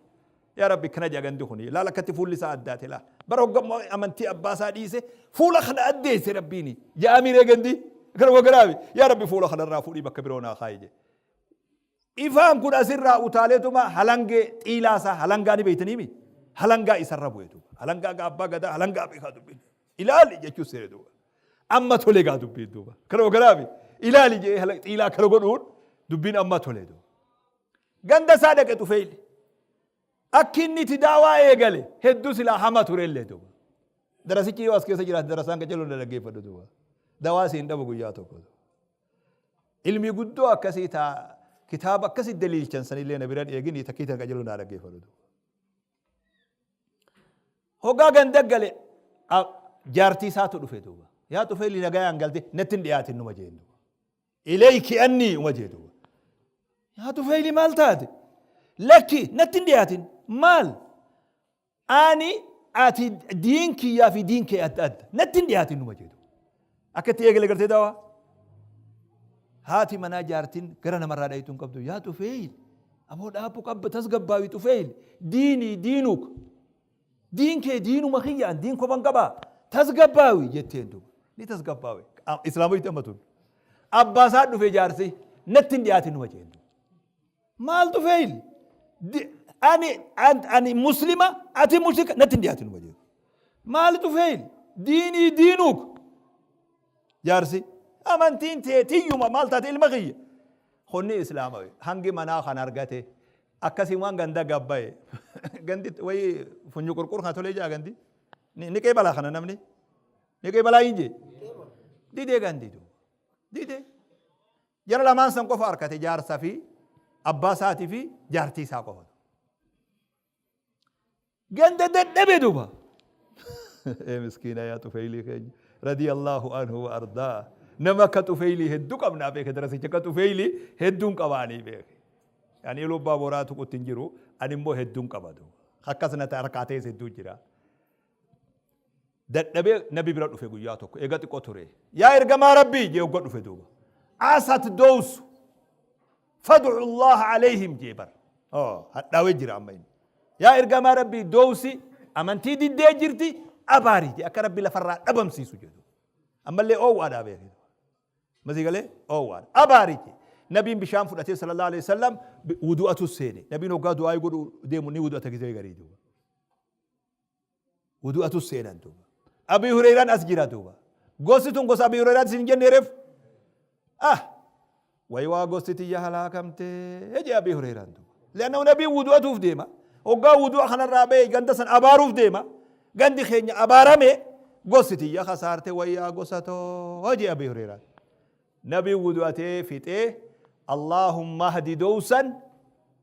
Yaa Rabbi, kana jedha gandi kuni, laal akkatti fuulli isaa addaate laal. Bara hoggamma amantii abbaa isaa dhiise fuula kana addeesse Rabbiini. Ja'amiree gandi kana wagaraabi. Yaa Rabbi, fuula kanarraa fuudhii bakka biroo naa kaa'i jedhe. Ifaan kun asirraa utaaleetuma halangee xiilaa isaa, halangaa ni beeytaniimi. Halangaa isarra bu'e duuba. Halangaa gaa abbaa gadaa halangaa beekaa dubbiin. Ilaali jechuu seene duuba. Amma tole gaa dubbiin duuba. Kana wagaraabi. Ilaali jedhee xiilaa kana godhuun dubbiin amma tole duuba. Ganda isaa dhaqe Xufeyli. Akki inni itti daawaa eegale hedduu silaa hama turellee duuba. Darasichi yoo as keessa jiraate darasaan qaceeloo na dhaggeeffadhu duuba. Dawaa siin dhabu guyyaa tokko. Ilmi guddoo akkasii taa kitaaba akkasii daliilchan sanillee na biran eegini takkii tan qaceeloo na dhaggeeffadhu duuba. Hoggaa ganda gale jaartii isaatu dhufe duuba. Yaa Xufeyli, nagayaan galte, natti hin dhiyaatin numa jeen duuba. Ilayki annii uma jee duuba. Yaa Tufeeyli, maal taate? Lakki, natti hin dhiyaatin. Maal? Ani ati diin kiyyaa fi diin kee adda adda. Natti hin dhiyaatin numa jee duuba. Akka itti eegale gartee daawaa. Haati manaa jaartiin gara namarraa dhayituu hin qabdu. Yaa Tufeeyli, aboo dhaabbu qabba, tasgabbaawi Tufeeyli. Diinii diinuk. Diin kee diinuma kiyyaan diin koban qabaa, tasgabbaawi jetteen duuba. Ni tasgabbaawe. Islaama itti amma tun. Abbaa isaa dhufe jaarsi, natti hin dhiyaatin numa jeen duuba. Maal Tufeeyli? Ani muslima, ati mushrika, natti hin dhiyaatin numa jeen. Maal Tufeeyli? Diinii diinuuk. Jaarsi amantiin tee tiyyuma, maal taate ilma kiyya? Kunni islaama hangi manaa kan argate akkasiin waan ganda gabbaye gandi wayi funyu qurqur kana tolee jaa gandi ni qeebalaa kana namni ni qeebalaa hin jee didee gandi didee. Jara lamaan san qofa arkate jaarsa fi abbaa isaatii fi jaartii isaa qofa. Ganda dadhabe duba. Ee miskiina yaa Xufeylii keenya. Radiyallahu anhu wa ardaa. Nama akka Xufeylii hedduu qabnaa beeke darasicha akka Xufeylii hedduun qabaanii beeke. Ani iluu abbaa boraa tuqutti hin jiru ani immoo hedduun qaba duuba. Akkas na harkaa ta'es hedduu jira. Dadhabee nabi bira dhufe guyyaa tokko eega xiqqoo ture. Yaa ergamaa rabbii jee hogga dhufe duuba. Asat dowsu fad'u Allah alayhim jee bar. Oh, hadhaawee jira amma inni. Yaa ergamaa rabbii dowsi amantii diddee jirti abaari jee akka rabbi lafarraa dhabamsiisu jedhu. Ammallee oowwaadhaa beeku. Masii galee oowwaadha. Abaari jee. Nabiin bishaan fudhatee sallallahu alaihi wasallam wudu'atu seene. Nabiin hoggaa du'aa godhu deemu ni wudu'ata gisee garii duuba. Wudu'atu seenan duuba. Abii Hureyraan as jira duuba. Gosti tun gosa Abii Hureyraan isin jenne reef. Ah! Wayi waa gosti tiyya halaakamtee jee Abii Hureyraan duuba. Leannahu nabiin wudu'atuuf deema. Hoggaa wudu'a kanarraa ba'e ganda san abaaruuf deema. Gandi keenya abaarame gosti tiyya kasaarte wayyaa gosa too jee Abii Hureyraan. Nabiin wudu'atee fixee Allaahumma hdi dowsan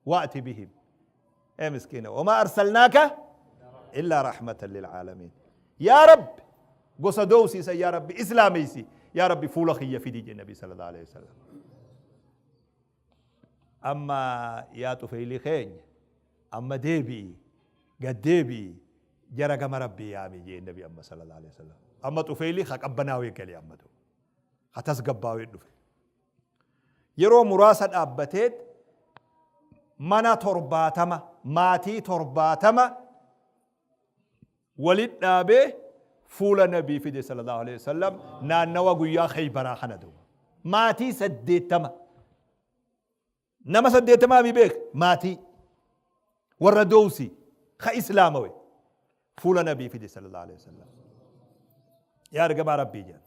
wa'ti bihim. Ee miskiina wamaa arsalnaaka illaa rahmatan lilcaalamiin. Yaa Rabbi gosa dowsiisa yaa Rabbi islaameysi yaa Rabbi fuula kiyya fidi jedhe Nabi sallallahu alaihi wasallam. Amma yaa xufeylii keenya amma deebi'i gad deebi'i jara gama Rabbii yaami jee Nabi amma sallallahu alaihi wasallam. Amma xufeylii ka qabbanaawee gale amma duuba. Ka tasgabbaawee dhufe. Yeroo muraasa dhaabbateet mana 70, maatii 70 walit dhaabee fuula nabii fide sallallahu alaihi wasallam naannawa guyyaa Khaybaraa kana duuba. Maatii 80. Nama 80 mi beek maatii warra dowsi ka islaamawe fuula nabii fide sallallahu alaihi wasallam. Yaa ergamaa rabbii jedhan.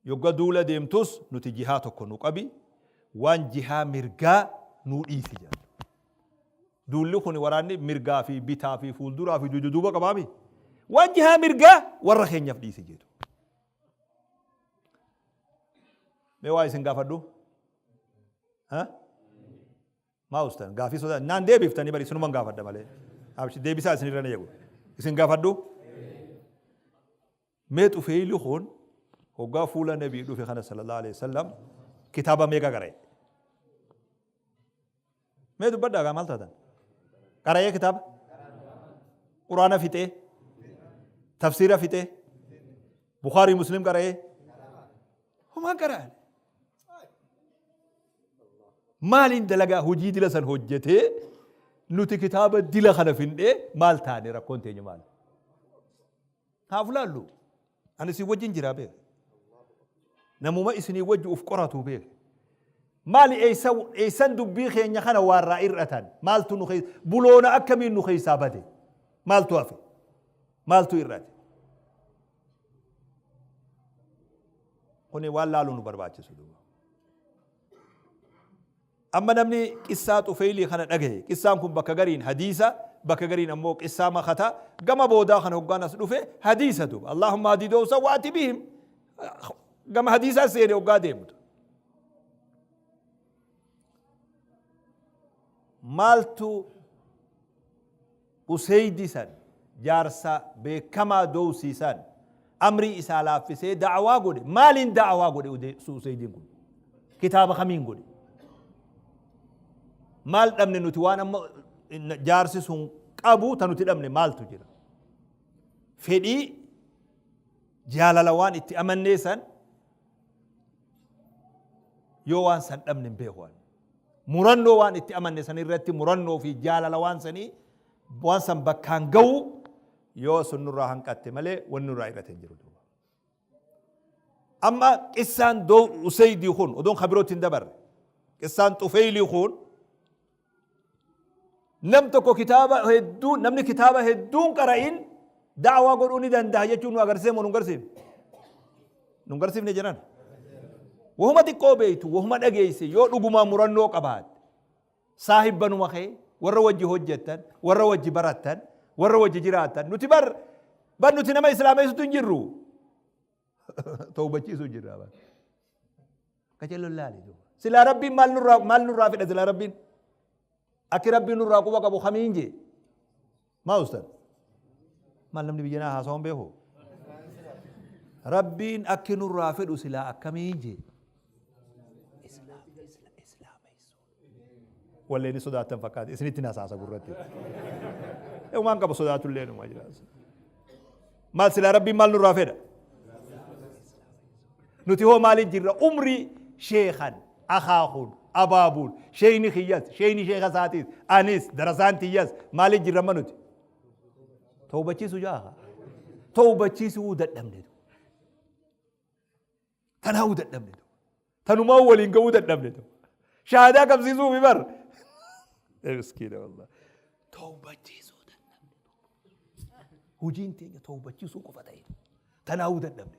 Yogga duula deemtus nuti jihaa tokko nu qabi, waan jihaa mirgaa nuu dhiisi jedhan. Duulli kun waraanni mirgaa fi bitaa fi fuulduraa fi dugda duuba qabaami. Waan jihaa mirgaa warra keenyaaf dhiisi jedhu. Mee waa isin gaafadhu? Ha? Maa ustan gaafii sodaa naan deebiftanii bari isinuman gaafadha malee. Abshi deebisaa isinirra na eegu. Isin gaafadhu? Mee Xufeeyli kun hoggaa fuula nabii dhufe kana sallallahu alaihi wasallam kitaaba meeqa qara'e? Mee dubbadhaa gaa maal taatan? Qara'ee kitaaba? Quraana fixee? Tafsiira fixee? Bukaarii Muslim qara'ee? Homaan qara'an. Maaliin dalagaa hojii dila san hojjetee nuti kitaaba dila kana findhee maal taane rakkoon teenya maal? Haa of laallu. Ani isin wajjin jiraa beeka. Namuma isinii wajji uf qoratu beeka. Maali eessa eessan dubbii keenya kana waarraa ir'atan? Maaltu nu keessa buloona akkamiin nu keessaa bade? Maaltu hafe? Maaltu ir'ate? Kuni waan laaluu nu barbaachisu duuba. Amma namni qissaa Xufeylii kana dhagaye, qissaan kun bakka gariin hadiisa, bakka gariin ammoo qissaa makata, gama boodaa kana hoggaan as dhufe hadiisa duuba. Allaahumma hadi dowsa wa'ati bihim. Gama hadiisaa seene hoggaa deemtu. Maaltu Useydi san jaarsa beekamaa dowsii san amrii isaa laaffisee da'awaa godhe maaliin da'awaa godhe Useydiin kun kitaaba kamiin godhe maal dhabne nuti waan amma jaarsi sun qabu ta nuti dhabne maaltu jira fedhii jaalala waan itti amannee san yoo waan san dhabne hin beeku ani. Murannoo waan itti amanne san irratti murannoo fi jaalala waan sanii waan san bakkaan ga'u yoo sun nurraa hanqatte malee wanni nurraa irratti hin jiru duuba. Amma qissaan Useydii kun odoon kabirootti hin dabarre qissaan Xufeylii kun nam tokko kitaaba hedduu namni kitaaba hedduun qara'in da'awaa godhuu ni danda'a jechuun nu agarsiise moo nu garsiifne? Nu garsiifne jedhan. Wahuma xiqqoo beektu, wahuma dhageesse yoo dhugumaa murannoo qabaatte saahibbanuma kee warra wajji hojjettan, warra wajji barattan, warra wajji jiraattan nuti bar bar nuti nama islaameessutu hin jirru. Tawbachiisu jirra bar. Qajeelloon laali duuba. Silaa Rabbiin maal nurraa maal nurraa fedha silaa Rabbiin? Akki Rabbiin nurraa quba qabu kamiin jee? Maa ustad? Maal namni biyya naa haasawan beeku? Rabbiin akki nurraa fedhu silaa akkamiin jee? Wallee ni sodaattan fakkaate isinitti nasaasa gurratti. Waan qaba sodaatullee numa jira. Maal silaa Rabbiin maal nurraa fedha? Nuti hoo maaliin jirra? Umrii sheekhan, akaakuun, abaabuun, sheeyni kiyyas, sheeyni sheeka isaatiis, anis, darasaan tiyyas maaliin jirra amma nuti? Tawbachiisu jaaha. Tawbachiisuu dadhabne. Tanaa'uu dadhabne. Tanumaa waliin ga'uu dadhabne. Shahaadaa qabsiisuu fi bar. Miskiina wallah. Tawbachiisuu dadhabne. Hojiin teenya tawbachiisuu qofa ta'e. Tanaa'uu dadhabne.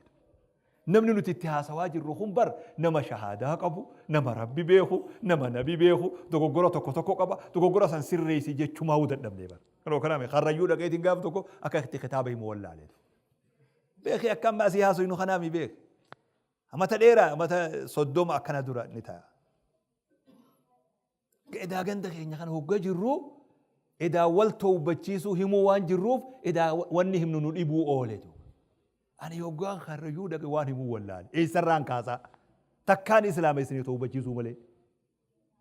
Namni nuti itti haasawaa jirru kun bar nama shahaadaa qabu, nama Rabbi beeku, nama nabi beeku, dogoggora tokko tokko qaba, dogoggora san sirreessi jechumaa'uu dadhabne bar. Kanoo kanaame karrayyuu dhaqeetiin gaaf tokko akka itti kitaaba himu wallaaleetu. Beeki akka amma asii haasofnu kanaami beeki. Amata dheeraa amata 30 akkana dura ni ta'a. Edaa ganda keenya kana hogga jirru edaa wal towbachiisuu himuu waan jirruuf edaa wanni himnu nu dhibuu ooletu. Ani hoggaan karrayyuu dhaqe waan himuu wallaale. Eessarraan kaasaa? Takkaan islaama isinii towbachiisuu malee.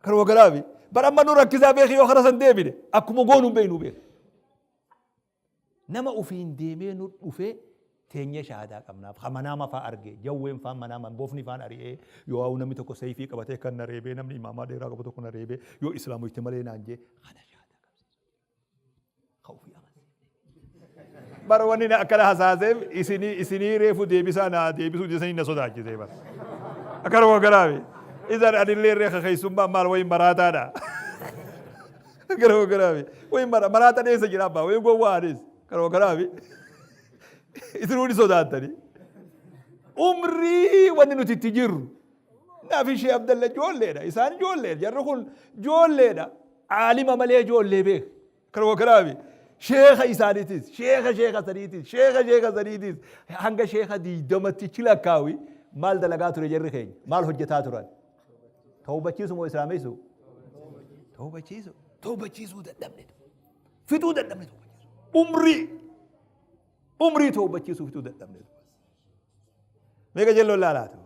Kanuma garaafi. Bara amma nu rakkisaa beeki yoo kara san deebine akkuma goonu hin beeknu beeki. Nama ufiin deemee nu dhufee teenyee shahaadaa qabnaaf. Ka manaama faa arge, jawween faan manaama, bofni faan ari'ee, yoo hawwu namni tokko seeyfii qabatee kan na reebee, namni imaamaa dheeraa qabu tokko na reebee, yoo islaamoyte malee naan jee, kana shahaadaa qabsiisu. Ka ufii amansiifne. Bara wanni na akkana hasaaseef isinii isinii reefu deebisaa naa deebisuu disanii na sodaachisee bara. Akkanuma garaafi. Isan anillee reeka keessummaa maal wayin maraataadha. Akkanuma garaafi. Wayin mara maraata dheessa jira abbaa wayin gowwaa anis. Akkanuma garaafi. Isinuu ni sodaattani. Umrii wanni nuti itti jirru. Naaf ishee Abdalla ijoolleedha. Isaan ijoolleedha. Jarri kun ijoolleedha. Aalima malee ijoollee beeka. Kanuma kanaafi sheekha isaaniitis, sheekha sheekha saniitis, sheekha sheekha saniitis hanga sheekha 20tti chi lakkaawi maal dalagaa ture jarri keenya? Maal hojjetaa turan? Tawbachiisu moo islaameessu? Tawbachiisu. Tawbachiisuu dadhabne. Fixuu dadhabne tawbachiisu. Umrii umrii tawbachiisuu fixuu dadhabne. Meeqa jelloon laalaatu?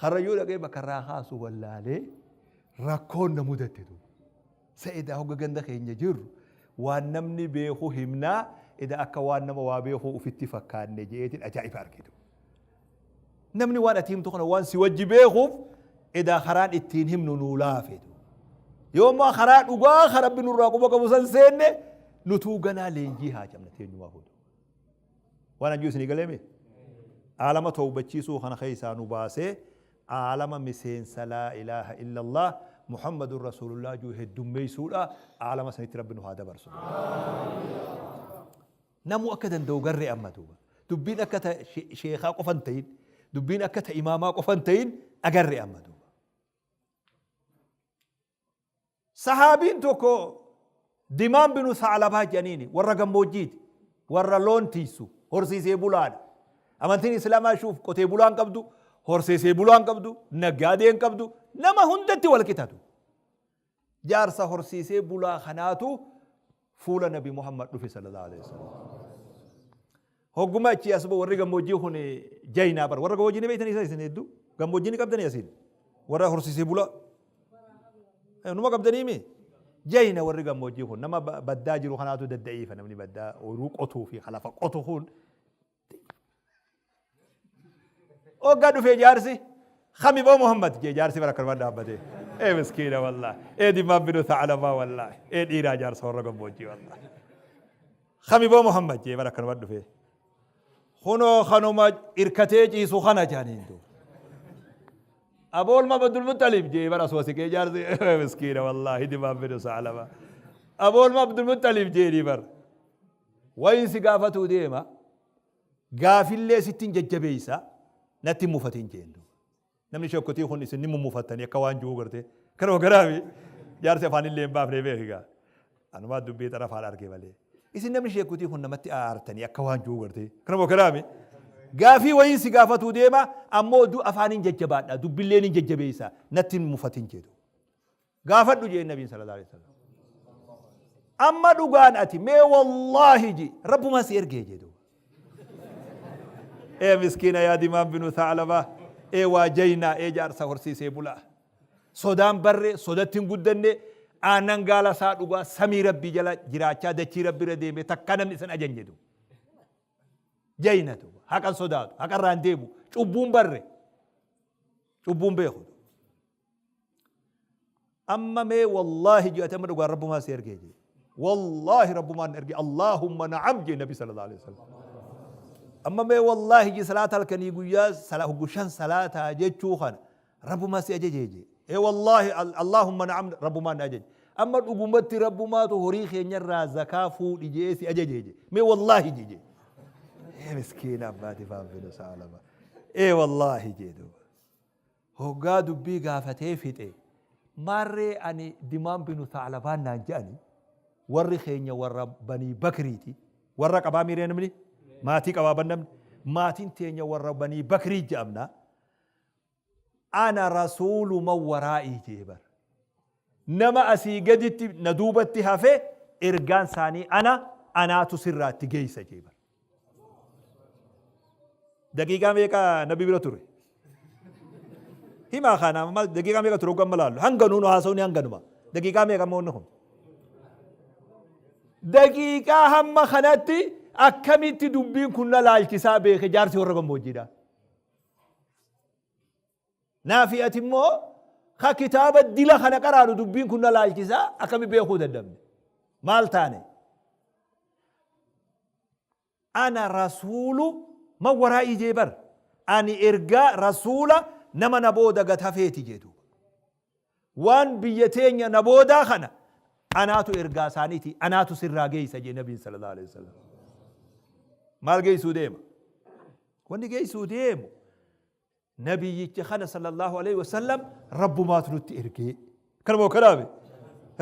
Karrayyuu dhaqee bakka irraa kaasu wallaalee rakkoon na mudatte duuba. Sa edaa hogga ganda keenya jirru waan namni beeku himnaa eda akka waan nama waa beekuu ufitti fakkaanne je'eetiin ajaa'iba arge duuba. Namni waan ati himtu kana waan si wajji beekuuf edaa karaan ittiin himnu nuu laafe duuba. Yoo ammoo karaa dhugaa ka Rabbi nurraa quba qabu san seenne nutuu ganaa leenjii haacamna teenyumaa fuutu. Waan anjuu isinii galee mee? Aalama towbachiisuu kana keessaa nu baasee aalama miseensa laa ilaaha illallah Muhammadun Rasuulullah juu heddummeessuudha. Aalama sanitti Rabbi nu haa dabarsu. Namuu akka danda'u garree amma duuba. Dubbiin akka ta sheekaa qofa hin ta'in, dubbiin akka ta imaamaa qofa hin ta'in agarree amma duuba. Sahaabiin tokko Dimaam binu Sa'labaa jedhaniini warra gammoojjiiti. Warra loon tiissu, horsiisee bulaadha. Amantiin Islaamaa shuuf qotee bulaan qabdu, horsiisee bulaan qabdu, naggaadee hin qabdu, nama hundatti wal qixatu. Jaarsa horsiisee bulaa kanaatu fuula Nabi Muhammad dhufe sallallahu alaihi wasallam. Hogguma achii as warri gammoojjii kun jaynaa bar warra gammoojjii ni beektanii isa isin hedduu gammoojjii ni qabdanii asiin warra horsiisee bulaa numa qabdanii mi jayna warri gammoojjii kun nama baddaa jiru kanaatu dadda'iifa namni baddaa ooyiruu qotuu fi lafa qotu kun Hoggaa dhufee jaarsi kami boo Muhammad jee jaarsi bara akkanuma dhaabbatee. Ee miskiina wallahi. Ee dimaan binu tha'labaa wallahi. Ee dhiiraa jaarsa warra gammoojjii wallahi. Kami boo Muhammad jee bara akkanuma dhufee. Kunoo kanuma irkatee ciisu kana jaaniin duuba. Aboo ilma Abdul Muxalib jee bara asuma siqee jaarsi miskiina wallahi dimaan binu tha'labaa. Aboo ilma Abdul Muxalib jeeni bara. Wayin si gaafatuu deema. Gaafillee sittin jajjabeeysa natti hin mufatin jeen duuba. Namni shekkotii kun isin ni mummufattanii akka waan ji'uu gartee. Kanuma garaami jaarsi afaanillee hin baafne beeki gaa. Anumaa dubbii xarafaan arge malee. Isin namni sheekkotii kun namatti aartanii akka waan ji'uu gartee. Kanuma garaami. Gaafii wayiin si gaafatuu deema ammoo du afaaniin jajjabaadha dubbilleen hin jajjabeessa natti hin mufatin jedhu. Gaafadhu jeen nabiin sallallahu alaihi wasallam. Amma dhugaan ati mee wallaahi ji rabbumaa si ergee jedhu. Ee miskiina yaa dimaan binu tha'labaa ee waa jaynaa ee jaarsa horsiisee bulaa. Sodaan barre sodatti hin guddanne aannan gaala isaa dhugaa samii rabbii jala jiraachaa dachii rabbi irra deeme takka namni isan ajan jedhu. Jaynatu haqan sodaatu haqarraa hin deemu cubbuun barre cubbuun beeku. Amma mee wallaahi jedhate amma dhugaan rabbumaa si ergee jee. Wallaahi rabbumaan na erge Allaahumma na'am jee nabi sallallahu alaihi wasallam. Amma mee wallaahi jee salaata halkanii guyyaa sala hoggu shan salaataa jechuu kana rabbumaa si ajajee jee. Ee wallaahi Allaahumma na'am rabbumaan na ajaje. Amma dhugumatti rabbumaatu horii keenyarraa zakaa fuudhi jee si ajajee jee. Mee wallaahi jee jee. Ee miskiina abbaati faanfinu saalama. Ee wallaahi jee duuba. Hoggaa dubbii gaafatee fixe, Maarree ani Dimaam binu Tha'labaan naan je'ani, warri keenya warra Banii Bakriiti, warra qabaa miiree namni? Maatii qabaa ban namni? Maatiin teenya warra Banii Bakrii je'amna. Ana rasuulu man waraa'ii je'e bar. Nama asii gaditti na duubatti hafe ergaan isaanii ana anaatu sirraa itti geeysa je'e bar. Daqiiqaa meeqa nabi bira ture? Himaa kana maal daqiiqaa meeqa ture hoggan laallu? Hanga nuunu haasawni hanganuma. Daqiiqaa meeqa amma wanni kun? Daqiiqaa hamma kanatti akkamitti dubbiin kun na laalchisaa beeke jaarsi warra gammoojjiidha. Naafi ati immoo ka kitaaba dila kana qaraanu dubbiin kun na laalchisaa akkami beekuu dadhabne? Maal taane? Ana rasuulu man waraa'ii jee bar. Ani ergaa rasuula nama na booda gad hafeeti jee duuba. Waan biyya teenya na boodaa kana anaatu ergaa isaaniiti anaatu sirraa geeysa jee nabiin sallallahu alaihi wasallam. Maal geeysuu deema? Wanni geeysuu deemu Nabiyyicha kana sallallahu alaihi wasallam rabbumaatu nutti ergee. Kanuma kanaame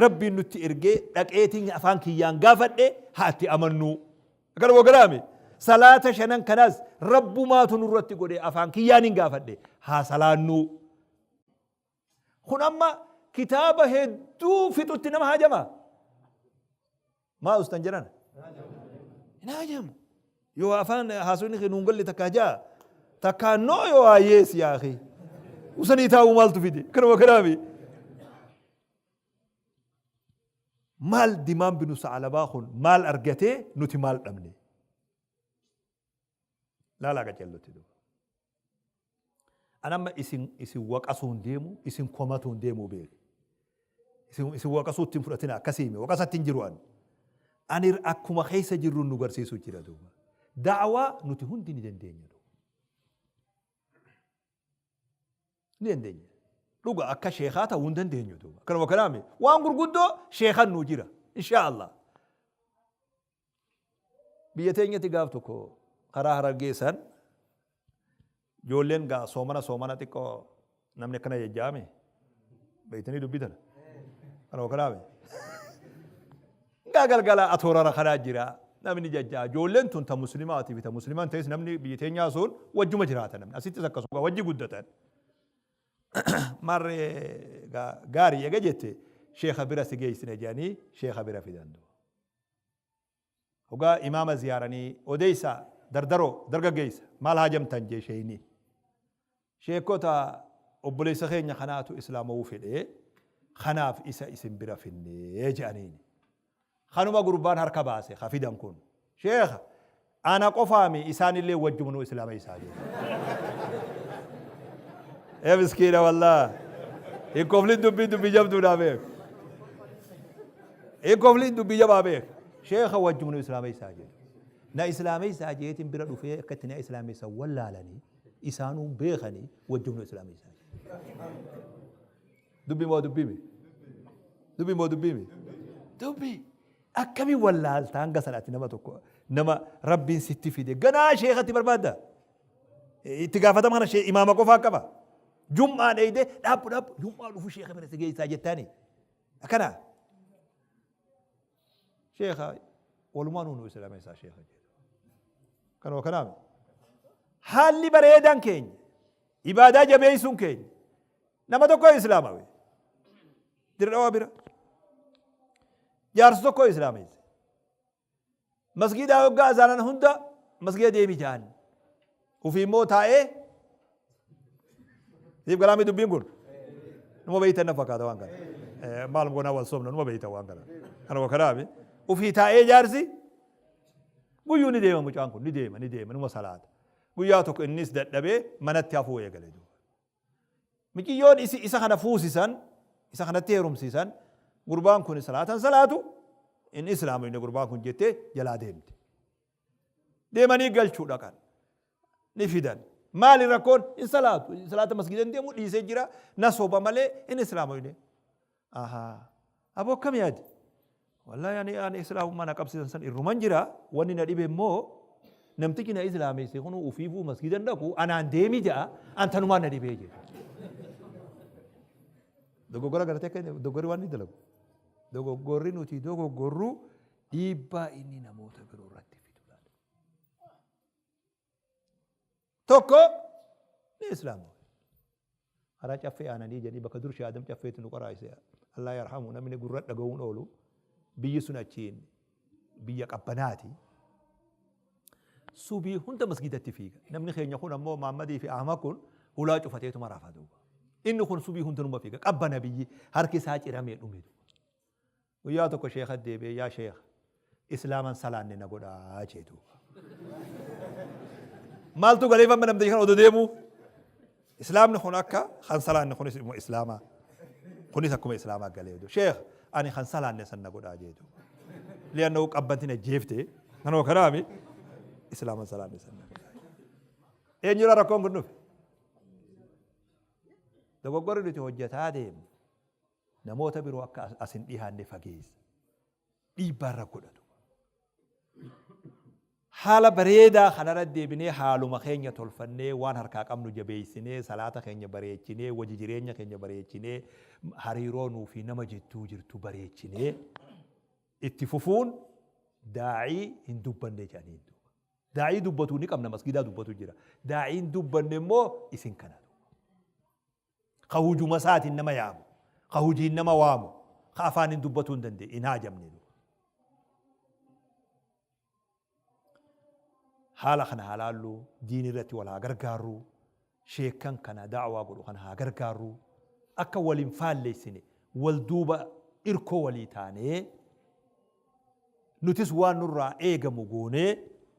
rabbiin nutti ergee dhaqeetiin afaan kiyyaan gaafadhe haa itti amannuu. Kanuma kanaame salaata shanan kanaas rabbumaatu nurratti godhe afaan kiyyaan hin gaafadhe haa salaannuu. Kun amma kitaaba hedduu fixutti nama haajama. Maa ustan jedhan? Hin haajamu. Yoo afaan haasofni kee nuun galle takkaa jaa takkaa noo yoo yees yaa akhi. Usanii taa'uu maaltu fide? Kanuma kanaami. Maal dimaan binu sa'alabaa kun maal argatee nuti maal dhabne? Laalaa qaceellotti duuba. An amma isin isin waqasuu hin deemu, isin komatuu hin deemu beeki. Isin isin waqasuu ittiin fudhatina akkasii hime waqasatti hin jiru an. Ani akkuma keessa jirru nu garsiisuu jira duuba. Da'awaa nuti hundi ni dandeenya duuba. Ni dandeenya. Dhuga akka sheekaa ta'uu hin dandeenyu duuba. Kanuma kanaami waan gurguddoo sheekan nu jira. Inshaa Allah. Biyya teenyatti gaaf tokko karaa Harargee san ijoolleen gaa soomana soomana xiqqoo namni akkana jajjaame beektanii dubbii tana. Kanuma kanaame. Gaa galgala atoorara kanaa jira namni jajjaa ijoolleen tun ta muslimaatii fi ta muslimaan ta'es namni biyya teenyaa sun wajjuma jiraata namni asittis akkasuma wajji guddatan. Marree gaarii eega jette sheekha bira si geessina jedhanii sheekha bira fidan. Hogaa imaama ziyaaranii odeeysa dardaroo dargaggeeysa maal haajamtan jee sheeyni. Sheekota obboleessa keenya kanaatu islaamawuu fedhee kanaaf isa isin bira finnee je'aniini. Kanuma gurbaan harka baase ka fidan kun. Sheekha ana qofaami isaanillee wajjumanuu islaameysaa jee. Ee miskiina wallah. Hin koflin dubbiin dubbii jabduudhaa beek. Hin koflin dubbii jabaa beek. Sheekha wajjumanuu islaameysaa jee. Na islaameysaa jeetiin bira dhufee akka itti na islaameysan wallaalanii isaanuu beekanii wajjumanuu islaameysaa jee. Dubbii moo dubbii mi? Dubbii moo dubbii mi? Dubbii. Akkamiin wallaalta hanga sanatti nama tokko nama rabbiin sitti fide ganaa sheekatti barbaadda. Itti gaafatama kana shee imaama qofaa qaba. Jum'aa dheeyde dhaabbu dhaabbu jum'aa dhufu sheeka bira si geessaa jettaani. Akkana. Sheeka walumaa nuunu islaama isaa sheeka jedhu. Kanuma kanaami. Haalli bareedaan keenya, ibaadaa jabeessuun keenya, nama tokko islaamawe. Dirre bira. Jaarsa tokko islaameesse. Masgiidaa hoggaa azaanan hunda masgiida deemi jaan. Ufii immoo taa'ee siif galaamii dubbiin kun. Numa beeytan na fakkaata waan kana. Maalum goonaa wal soomna numa beeytan waan kana. Kanuma kanaafi ufii taa'ee jaarsi guyyuu ni deema mucaan kun ni deema ni deema numa salaata. Guyyaa tokko innis dadhabee manatti hafuu eegale duuba. Miciyyoon isi isa kana fuusisan, isa kanatti heerumsiisan, gurbaan kun salaatan salaatu, in islaamu inni gurbaan kun jettee jalaa deemte. Deemanii galchuu dhaqan. Ni fidan. Maali rakkoon? Hin salaatu. Salaata masgiida hin deemu dhiisee jira. Na soba malee hin islaamu inni. Ahaa. Aboo akkam yaadi? Wallahi ani ani islaamummaa na qabsiisan san irruman jira. Wanni na dhibe immoo namtichi na islaamesse kun ufiifuu masgiida hin dhaqu anaan deemi ja'a an tanumaan na dhibee jira. Dogoggora gartee akka inni dogoggorri waan inni dalagu. Dogoggorri nuti dogoggorru dhiibbaa inni namoota biroo irratti fidu laata. Tokko ni islaama. Karaa caffee aananii jedhanii bakka dur Shee Adam caffeetti nu qaraayise Allah yarhamu namni gurra dhaga'uun oolu biyyi sun achiin biyya qabbanaati. Subii hunda masgidatti fiiga. Namni keenya kun ammoo Maammadii fi Ahmad kun hulaa cufateetuma rafa duuba. Inni kun subii hundanuma fiiga. Qabbana biyyi harki isaa ciramee dhume duuba. Guyyaa tokko sheekha deebi'ee yaa sheekha islaaman salaanne na godhaa jee duuba. Maaltu galeef amma namtichi kana odoo deemuu? Islaamni kun akka kan salaanne kunis immoo islaamaa. Kunis akkuma islaamaa galee duuba. Sheekh ani kan salaanne san na godhaa jee duuba. Li'annahu qabbanti na jeefte kanuma kanaami islaaman salaanne san na godhaa. Eenyurraa rakkoon kun dhufe? Dogoggorri nuti hojjetaa deemne Namoota biroo akka as hin dhihaanne fageessa. Dhiibbaa irra godhatu. Haala bareedaa kanarra deebinee haaluma keenya tolfannee waan harkaa qabnu jabeessinee salaata keenya bareechinee wajji jireenya keenya bareechinee hariiroo nuu fi nama jidduu jirtu bareechinee itti fufuun daa'ii hin dubbanne jedhaniin duuba. Daa'ii dubbatu ni qabna masgidaa dubbatu jira. Daa'iin dubbanne immoo isin kana duuba. Ka hujuma isaatiin nama yaamu, ka hujiin nama waamu, ka afaaniin dubbatuu hin dandeenye, hin haajamne. Haala kana haa laallu, diin irratti wal haa gargaarru, sheekkan kana da'waa godhu kana haa gargaarru, akka wal hin faalleessine, wal duuba irkoo walii taanee, nutis waan nurraa eegamu goonee,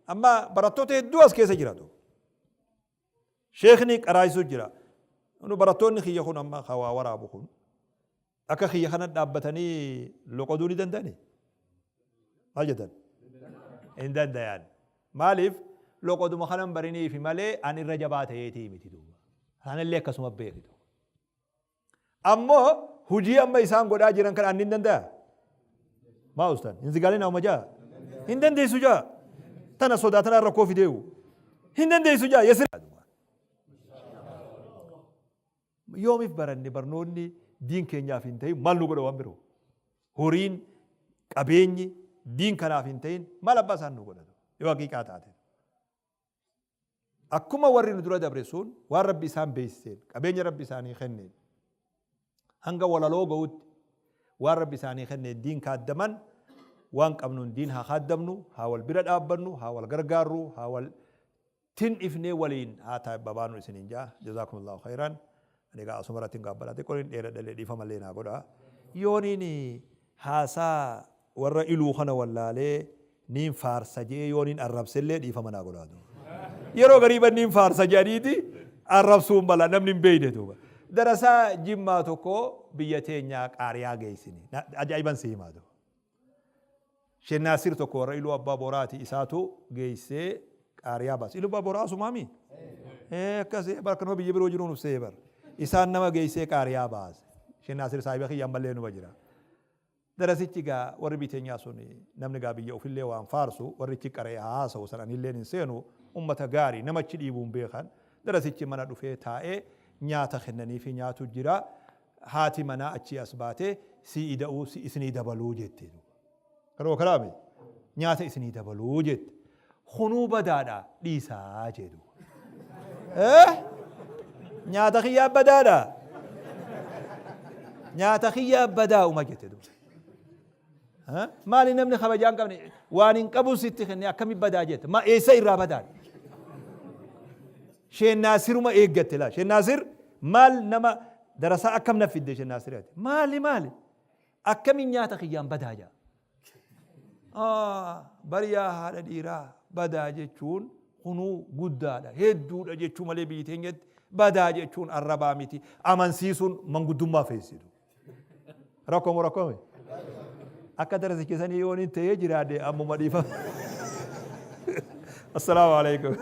amma barattoota hedduu as keessa jiratu. Sheekni qaraayisuu jira. Nu barattoonni kiyya kun amma ka waa waraabu kun akka kiyya kana dhaabbatanii loqoduu ni danda'ani? Maal jettan? Hin dandayan. Maaliif loqoduma kanan bariniifi malee an irra jabaa ta'eetii miti duuba. Sanallee akkasuma beeki duuba. Ammoo hujii amma isaan godhaa jiran kana anni hin danda'a? Maa ustan? Hin zigaalin amma jaa? Hin dandeessu jaa? Tana sodaa tana rakkoo fideewu. Hin dandeessu jaa? Yesir. Yoomiif baranne barnoonni diin keenyaaf hin ta'in maal nu godha waan biroo? Horiin qabeenyi diin kanaaf hin ta'in maal abbaa isaan nu godhatu? Yoo haqiiqaa taate. Akkuma warri nu dura dabre sun waan Rabbi isaan beeksiseen, qabeenya Rabbi isaanii kenneen, hanga walaloo ga'utti waan Rabbi isaanii kenneen diin kaaddaman, waan qabnuun diin haa kaaddamnu, haa wal bira dhaabbannu, haa wal gargaarru, haa wal tin'ifnee waliin haa babaanu isiniin ja'a. Jazaakumullahu khayran. Ani egaa asuma irratti hin gaabbadha. Xiqqoon hin dheeradha dhiifama illee naa godha. Yooniin haasaa warra iluu kana wallaalee niin faarsa je'ee yooniin arrabsellee dhiifama naa godhaa duuba. Yeroo garii ban niin faarsa je'aniiti arrabsuun mala namni hin beeyne duuba. Darasaa Jimmaa tokko biyya teenyaa Qaariyaa geessine. Ajaa'iban si himaa duuba. Sheek Naasir tokko warra Iluu Abbaa Boraati isaatu geessee Qaariyaa baase. Iluu Abbaa Boraa asumaami? Ee akkas bar akkanuma biyya biroo jiruun uf se'ee bar. Isaan nama geessee Qaariyaa baase. Sheek Naasir saahiba kiyya ammallee numa jira. Darasichi gaa warri biyya teenyaa sun namni gaa biyya ofillee waan faarsu warri ichi qara'e haa haasa'u san anilleen hin seenu ummata gaarii nama achi dhiibuu hin beekan. Darasichi mana dhufee taa'ee nyaata kennaniifi nyaatu jira. Haati manaa achii as baatee sii ida'uu si isinii dabaluu jette duuba. Kanuma kanaami nyaata isinii dabaluu jette. Kunuu badaadha dhiisaa jee duuba. Eh? Nyaata kiyyaa badaadha. Nyaata kiyyaa badaa uma jette duuba. Maali namni kabajaa hin qabne waan hin qabu sitti kenne akkami badaa jette ma eessa irraa badaadha. Sheennaasiruma eeggatte laa sheennaasir maal nama darasaa akkam na fidde sheennaasir ati maali maali akkamiin nyaata kiyyaan badaa jaa. Bariyaa haadha dhiiraa badaa jechuun kunuu guddaadha hedduudha jechuu malee biyyi teenyatti badaa jechuun arrabaa miti amansiisuun manguddummaa feessitu. Rakkoo moo rakkoo miti? Akka darasicha sanii yoon hin ta'ee jiraadhe ammuma dhiifama. Assalaamu alaikum.